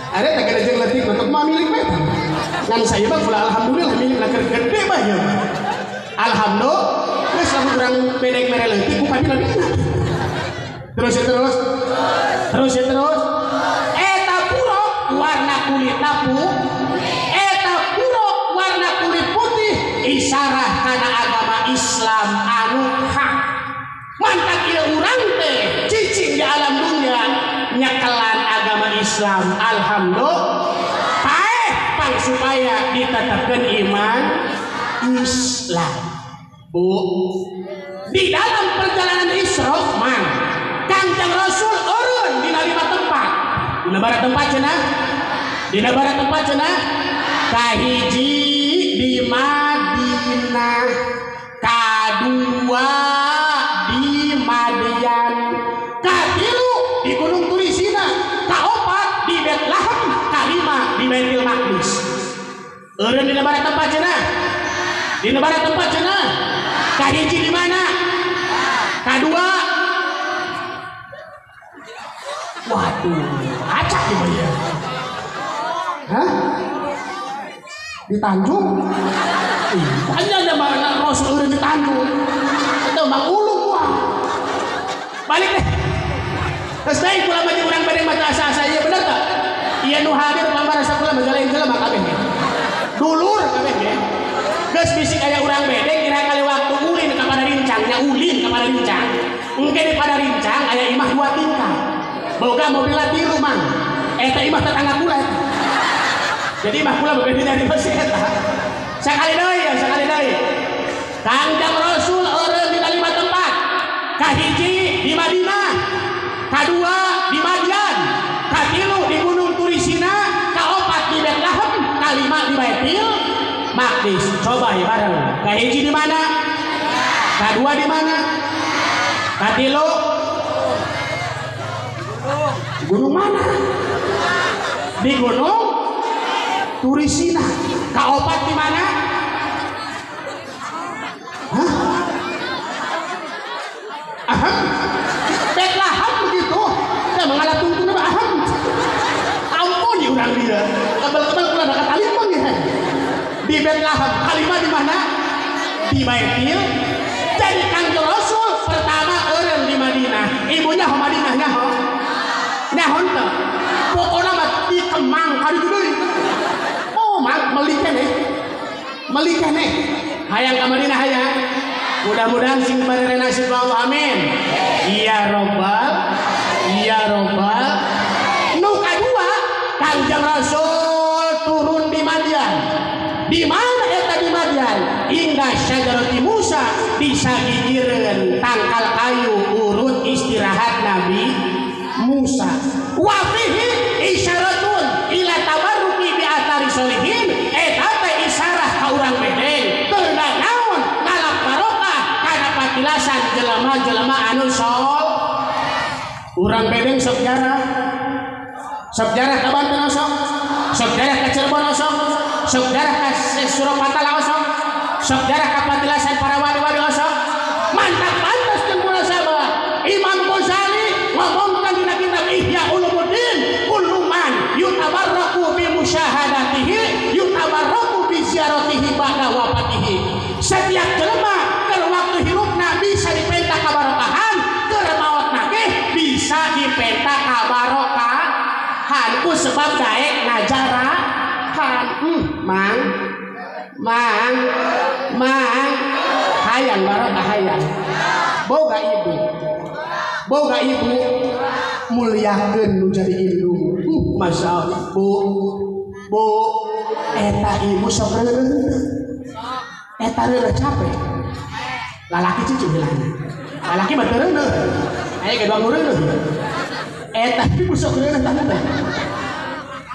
Ada tak ada jeung leutik untuk mah milik we. Ngan saya mah kula alhamdulillah milik keur gede mah ieu. Alhamdulillah geus lamun urang bedeng mere leutik ku kabina-bina. Terus ya terus. Terus ya terus. Eta buruk warna kulitna eta buruk warna kulit putih isarah kana agama Islam anu hak. Mantak ieu urang teh cicing di alam dunia nyekelan agama Islam alhamdulillah paeh pang supaya ditetapkeun iman Islam. Bu, di dalam perjalanan Isra mang Kangjeng Rasul urun dina 5 tempat. Dina bara tempat cenah? Dina bara tempat cenah? Kahiji di Madinah, kadua di Madian, katilu di Gunung Turisina, kaopat di Bethlehem, kalima di Baitul Maqdis. Eureun dina bara tempat cenah? Dina bara tempat cenah? Kahiji di mana? Kadua. Waduh, acak di mana? Hah? Di Tanjung? Hanya ada mana Rasul di Tanjung. Itu Mang Ulung wah. Balik deh. Terus deui kula mah urang bade maca asa-asa ieu bener tak? Ieu nu hadir pambarasa kula mah lain jelema kabeh. Dulur kabeh ge. Geus bisi aya urang bedeng kira kali waktu ulin ka Padarincang nya ulin ka Padarincang. Engke di Padarincang aya imah 2 tingkat. Boga mobil tilu mang. Eta imah tetangga kula eta. Jadi imah kula berbeda dari besi eta. Sekali deui ya, sekali deui. Kangjeng Rasul eureun dina 5 tempat. Kahiji di Madinah, kadua di Madian, katilu di Gunung Turisina, kaopat di Bethlehem, kalima di Baitul Maqdis. Coba ya bareng. Kahiji di mana? Kadua di mana? Katilu gunung mana? Di Gunung Turisina. Kaopat di mana? Hah? Aham. Bethlehem begitu. Saya mengalah tungtung apa aham. Ampun ya urang dia. Kebel-kebel kula dekat Alimpang ya. Di Bethlehem. Kalima di mana? Di Baitul. Jadi Kangjeng Rasul pertama eureun di Madinah. Ibunya ho Madinah nyaho. Nyaho teu. Pokona mah di Kemang kali deui. Oh, mang meuli keneh. Meuli keneh. Hayang ka Madinah hayang. Mudah-mudahan sing barere nasib Allah amin. Iya robbal, iya robbal. Nu kadua, Kangjeng Rasul turun di Madian. Di mana eta di Madian? Indah syajarati Musa di sagigireun tangkal kayu urut istirahat Nabi Musa. Wa fihi isyaratun ila tabarruki bi athari solihin. Eta teh isarah ka urang bedeng. Teu naon ngalap barokah kana patilasan jelema-jelema anu sol. Urang bedeng sok jarah. Sok jarah ka Banten osok. Sok jarah ka Cirebon osok. Sok jarah ka Suropatala osok. Sok jarah ka patilasan para wali-wali osok. Mantap pantas jeung munasabah. Imam Ghazali ngomongkan dina kitab Ihya Ulumuddin, kullu man yutabarraku bi musyahadatihi yutabarraku bi ziaratihi ba'da wafatihi. Setiap jelema keur waktu hirupna bisa dipenta kabarokahan, keur maotna ge bisa dipenta kabarokahan ku sebab daek ngajarahan. Mang mang mang hayang barokah hayang. Boga ibu. Boga ibu muliakeun nu jadi indung. Masya Allah. Bu, bu, eta ibu sok reureuh. Eta reureuh capek. Lalaki cucu hilangna. Lalaki mah teu reureuh. Aya ge doang nu reureuh. Eta ibu sok reuneuh tah teh.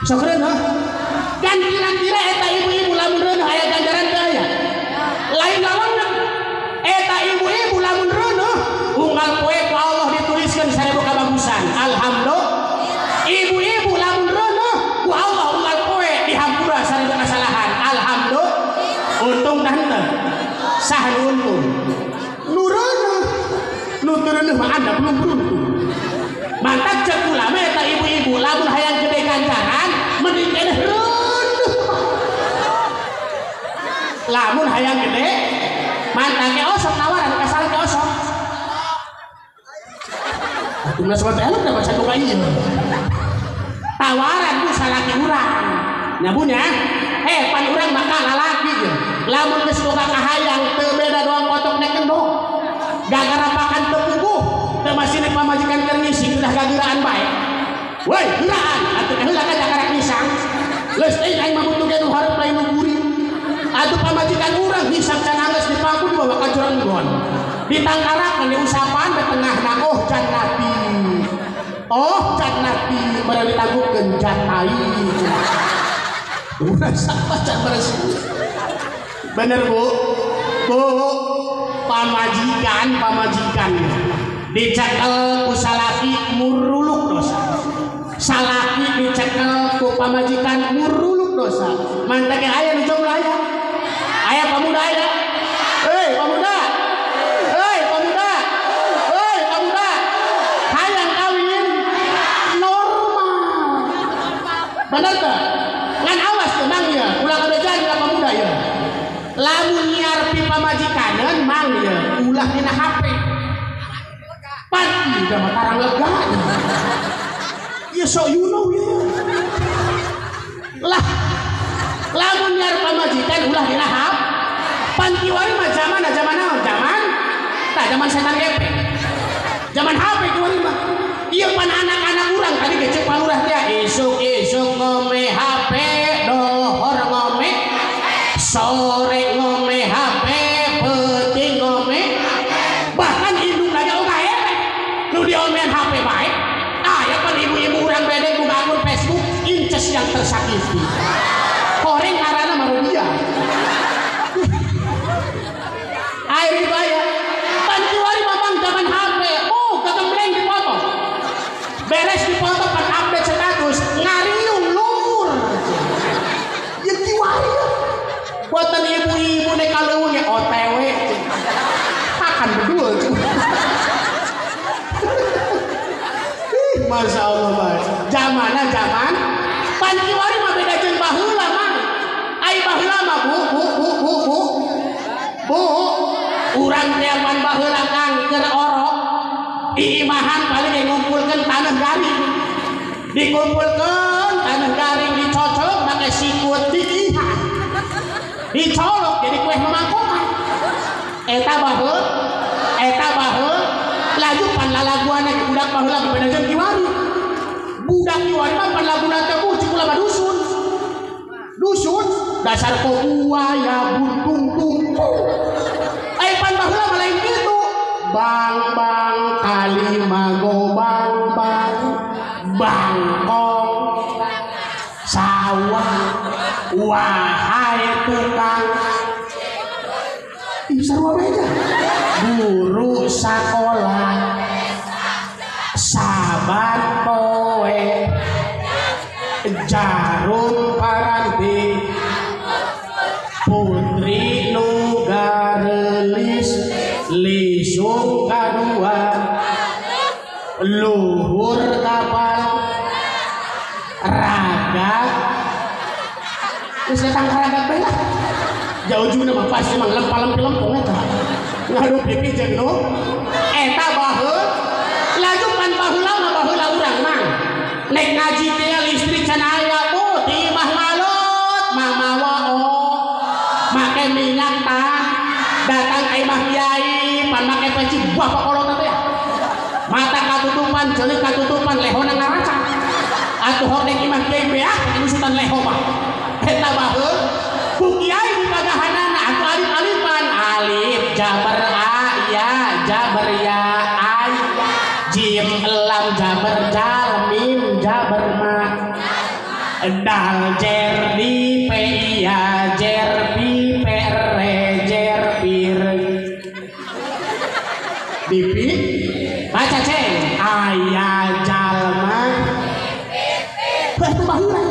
Sok reuneuh. Dan kira-kira eta ibu-ibu lamun reuneuh aya ganjaran teh aya. Lain lawanna. Eta ibu-ibu lamun reuneuh unggal poe ku Allah dituliskeun 1000 kabagusan. Alhamdulillah. Ibu-ibu lamun reuneuh ku Allah unggal poe dihampura 1000 kesalahan. Alhamdulillah. Untung tah henteu. Sah nu untung. Nu reuneuh, nu teu reuneuh mah anda belum beruntung. Mantak cek ulama eta ibu-ibu lamun hayang gede ganjaran mending keneh reuneuh. Lamun hayang gede mantak ke osok tawaran kasalah ke osok. Atuh mun sabat elok da baca doa ieu. Tawaran ku salaki urang. Nya bu nya, pan urang maka lalaki ye. Lamun geus boga kahayang teu beda doang kotok nek endog. Gagara pakan teu puguh, teu masih nek pamajikan keur ngising udah gagiraan bae. Woi, geuraan atuh heula ka jakarek ngisang. Leus teuing aing mah butuh ge nu hareup lain nu guri. Atuh pamajikan urang ngisang can anggeus dipangku dibawa ka jurang gon. Ditangkarakeun diusapan di tengahna oh jannati. Oh jannati barang ditangguhkeun jantai. Urang sapa can beres. Bener Bu? Bu, pamajikan dicekel ku salaki muruluk dosa. Salaki dicekel ku pamajikan muruluk dosa. Mantake aya nu jomblo aya. Aya pamuda aya. Hei pamuda. Hei pamuda. Hei pamuda. Hayang kawin normal. Bener teu? Ngan awas teu mang ieu, ulah kabejan ka pamuda ieu. Lamun nyiarpi pamajikaneun mang ieu, ulah dina HP. Pan ieu mah tarang lega. Ieu sok you know ieu. Lah lamun nyiar pamajikan ulah dina HP. Pan kiwari mah zaman zaman naon? Zaman tah zaman setan gepeng. Zaman HP kiwari mah. Ieu pan anak-anak urang tadi ge ceuk palurah teh isuk-isuk ngome HP, dohor ngome, sore ngome HP, peuting ngome, bahkan indung lagi oga hepek nu diomean HP bae. Aya pan ibu-ibu urang bedeng buka akun Facebook inces yang tersakiti. Horeng ngaranna marudia. Air itu aya. Pan kiwari mamang zaman HP, oh kegembleng dipoto. Beres dipoto pan update status ngariung lur. Ieu kiwari ya. Buatan ibu-ibu nek kaleuweung ge OTW. Makan berdua. Ih, Masya Allah bae. Zamana zaman pan kiwari mah beda jeung baheula mah. Ai baheula mah Bu bu bu bu bu. Bu, urang teh pan baheula kang keur orok. Iimahan paling ngumpulkeun tanah garing. Dikumpulkeun tanah garing dicocok make sikut diihan. Dicolok jadi kue memangkokan. Eta baheula, eta baheula laju pan lalaguan budak baheula beda jeung kiwari. Budak kiwari mah pan laguna teh bu cik ulah dusun. Dusun dasar buaya buntung tungku. Ai pan baheula mah lain kitu. Bang bang kalimago bang bang bangkong sawah wahai tukang. Ih sarua bae guru sakola saban poe jarum paranti putri nu garelis lisung kadua luhur kapal raga. Geus datang ka raga bae lah. Jauh juga mah pasti mah lempal-lempel eta. Ngadup pipi jeung nu eta baheula laju pan baheula mah baheula urang mah. Nek ngaji teh listrik can aya bu di imah malut mamawa oh make minyak tah datang ka imah kiai pan make peci buah pakolot teh. Mata katutupan, jeulit katutupan, lehona ngaraca. Atuh hordeng imah kiai beah anu sutan leho mah. Eta baheula ku kiai dipagahanana atuh alif-alifan alif jabar a ya jabar ya ai jim lam lam jabar jal mim jabar ma dal jer di p iya jer pi p r jer pir dipi baca ceng aya jalma batu baheula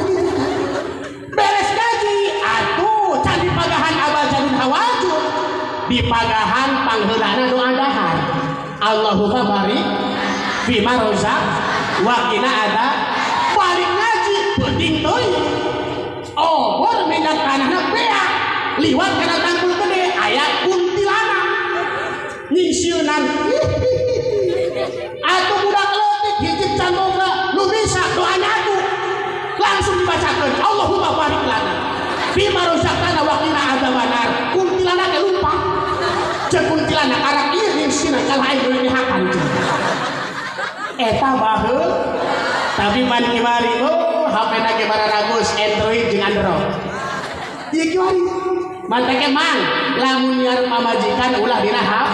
beres gaji atuh can dipagahan abal jadun hawajud dipagahan pangheulana doa dahar Allahumma barik fima rozak wa qina ada balik ngaji penting teuing obor minyak tanahna beak liwat kana tangkul gede aya kuntilanak nyingsieunan atuh budak leutik hiji can boga nu bisa doa nyatu langsung dibacakeun Allahumma barik lana fima rozaqtana wa qina adzabannar kuntilanak ge lupa ceuk kuntilanak arak ieu nyingsieunan kalah aing deui hakan eta baheul tapi pan kiwari oh HP na ge bararagus Android jeung Android ieu kiwari manteke mang lamun nyiar pamajikan ulah dina HP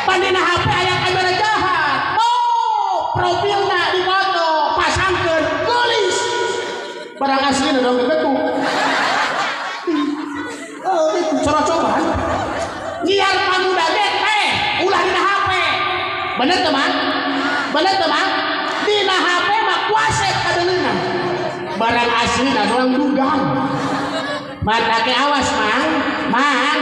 pan dina HP aya kamera jahat oh profilna dipoto pasangkeun geulis barang aslina dong gegetu oh itu coro-coban nyiar pamuda ge teh ulah dina HP bener teu mang bener teu mang dina HP mah kuasep kadeuleuna barang aslina doang dugaan matake awas mang mang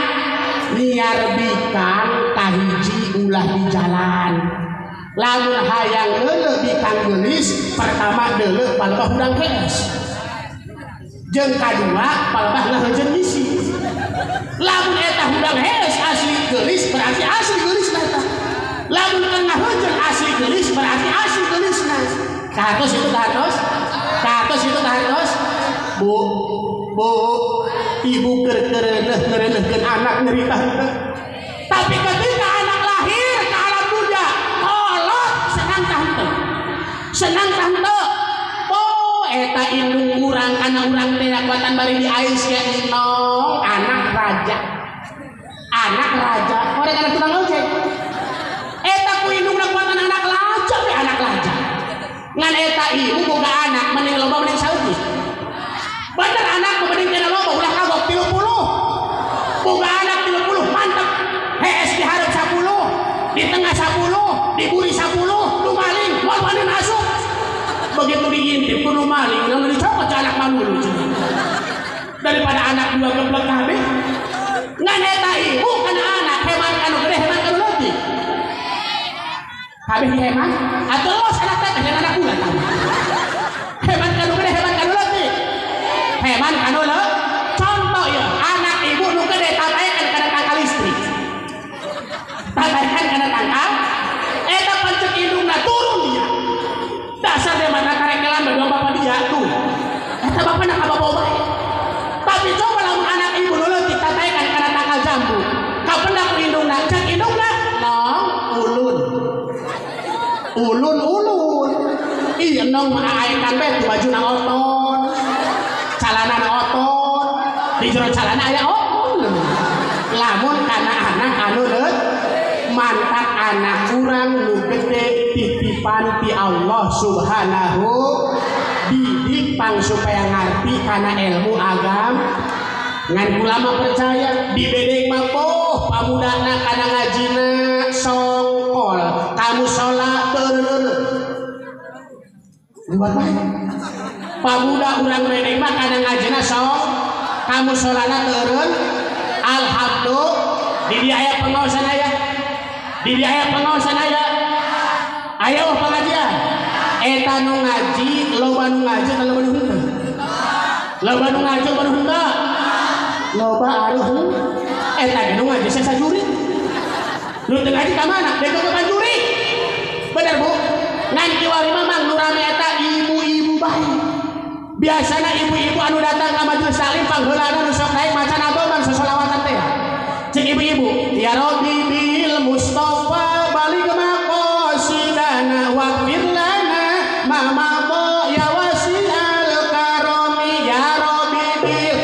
nyiar bikang kahiji ulah di jalan lamun hayang leuleuh bikang geulis pertama deuleuh palebah hudang hees jeung kadua palebah ngaheujeun misi lamun eta hudang hees asli geulis berarti asli geulisna eta lamun ngaheujeun asli geulis berarti asli geulisna kahartos itu kahartos kahartos itu kahartos bu bu ibu keur-keureuh-keureuhkeun anak nyerita tapi ketika anak lahir ke alam dunia kolot senang tah henteu senang tah henteu oh eta indung urang kana urang teh kuatan bari diais ge endong anak raja orang kana tukang ojek eta ku indungna kuatan anak laja we anak laja ngan eta ibu boga anak mending loba mending saeutik bener anak mending tina loba ulah kagok 30 boga anak 30 mantep hees di hareup 10 di tengah 10 di buri 10 nu maling moal wani masuk begitu diintip ku nu maling nu dicopot ke anak manulu daripada anak dua geblek kabeh ngan eta ibu kana anak heman kanu gede heman kanu leutik kabeh heman atuh los anak teh teh anak ulah heman kanu gede heman kanu leutik heman kanu leutik contoh ya anak ibu nu gede tataekan kana tangkal listrik tataekan kana tangkal eta pancek indungna turun dia dasar dia mata karekelan dua bapak dia tuh eta bapana ka bawa bae tapi coba lamun anak ibu nu leutik tataekan kana tangkal jambu kapendak ku indungna cek indungna nong ulun ulun ulun iya nong mah aekan bae bajuna otot calana otot di jero calana aya otot lamun kana anak anu leut mantap anak urang nu gede titipan ti Allah Subhanahu didik pang supaya ngarti kana ilmu agama ngan kula mah percaya di bedeng mah poh pamudana kana ngajina songkol kamu sholat teu liwat bae pamuda urang bedeng mah kana ngajina song kamu sholatna teureun alhamdulillah di dia aya pengaosan aya di dia aya pengaosan aya aya oh pengajian eta nu ngaji loba nu ngaji loba nu henteu loba nu ngaji loba nu henteu loba anu eta ge nu ngaji sasajuri nu teu ngaji ka mana deuk ke panjuri bener bu ngan kiwari mah mang nu rame eta ibu-ibu bae biasana ibu-ibu anu datang ka majelis taklim pangheulana nu sok naik maca nadoman sosolawatan teh cek ibu-ibu ya Rabbi bil Mustafa balik maqasidana waghfir lana ma madha ya wasi'al karami ya Rabbi bil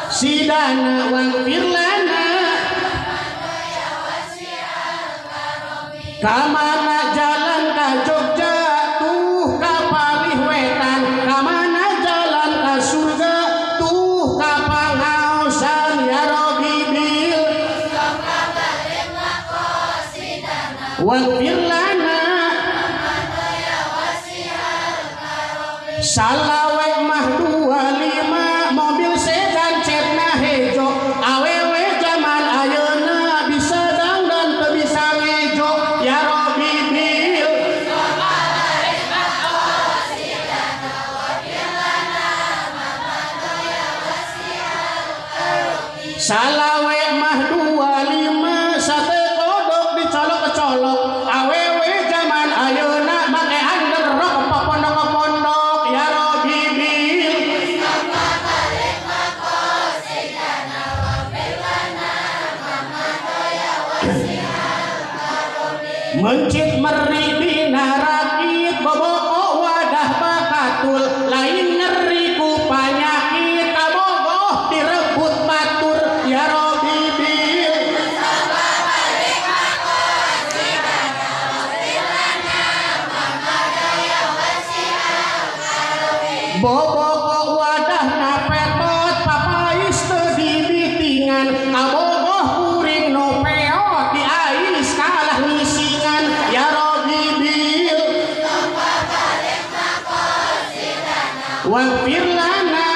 sidana waghfir lana kamana Salawe mah 25 mobil sedan cetna hejo awewe zaman ayeuna bisa dangdan teu bisa ngejo ya Rabbi bil salawe mah 25 sate kodok dicolok-colok awewe zaman ayeuna make underrok pondok-pondok ya Rabbi bil mencit meri dina rakit boboko wadah bakatul lain ngeri ku panyakit kabogoh direbut batur ya Rabbi bil boboko wadah napetot papais teu dibitingan kabogoh kuring nu peot diais kalah ngisingan ya Rabbi bil waghfir lana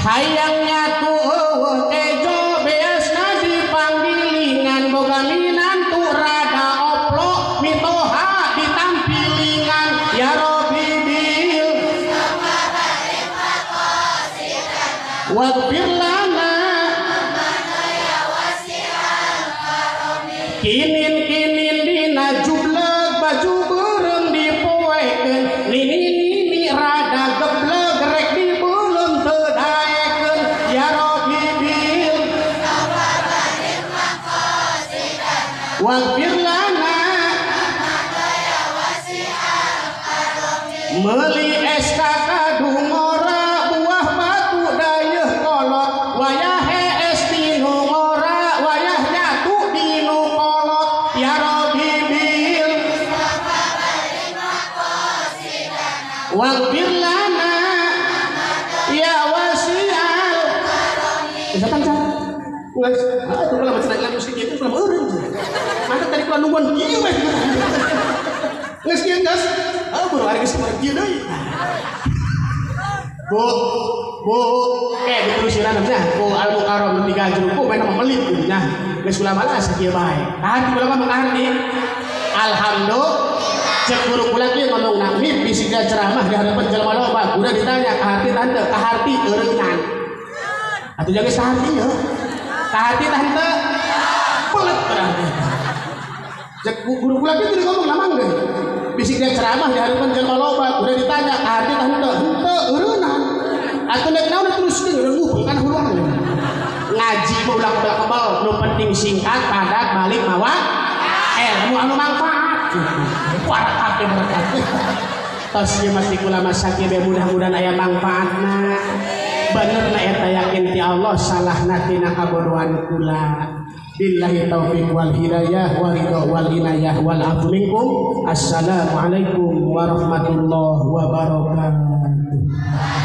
hayang nyatu eueuh kejo beasna dipanggilingan boga minantu rada oplo mitoha ditampilingan ya Rabbi bil waghfir lana kinin-kinin dina jubleg baju beureum dipoekeun nini-nini rada gebleg rek dibeuleum teu daekeun ya Rabbi bil waghfir lana meuli es kakadungora buah batu dayeuh kolot wayah es dinu ngora wayah nyatu dinu kolot ya Rabbi bil waghfir lana ya wasi'al bisa tangca geus atuh kula mah lagu sakitu kula eureun mantap tadi kula nungguan kieu we geus kieu geus buru ari geus kieu deui Bu bu diterusiran nya ku Al Mukarram tiga juru ku main mah melit nya geus kula malah sakieu bae kaharti kula mah kaharti alhamdulillah cek guru kula kieu ngomongna mip bisi ceramah di hadapan jelema loba kuda ditanya kaharti tante kaharti eureunnan atuh jaga kaharti ye kaharti tante pelet berarti cek guru kula kieu ngomong lamang deh bisi dia ceramah di hadapan jelema loba kuda ditanya kaharti tante henteu eureunnan atuh nek naon teruskeun eureun kan huluan ngaji mah ulah kebal-kebal nu penting singkat padat balik mawa ilmu anu manfaat warakat teh berkat tos ieu mah ti kula mah sakieu bae mudah-mudahan aya manfaatna bener na eta yakin ti Allah salahna tina kabodohan kula billahi taufik wal hidayah wa ridha wal inayah wal afu minkum. Assalamualaikum warahmatullahi wabarakatuh.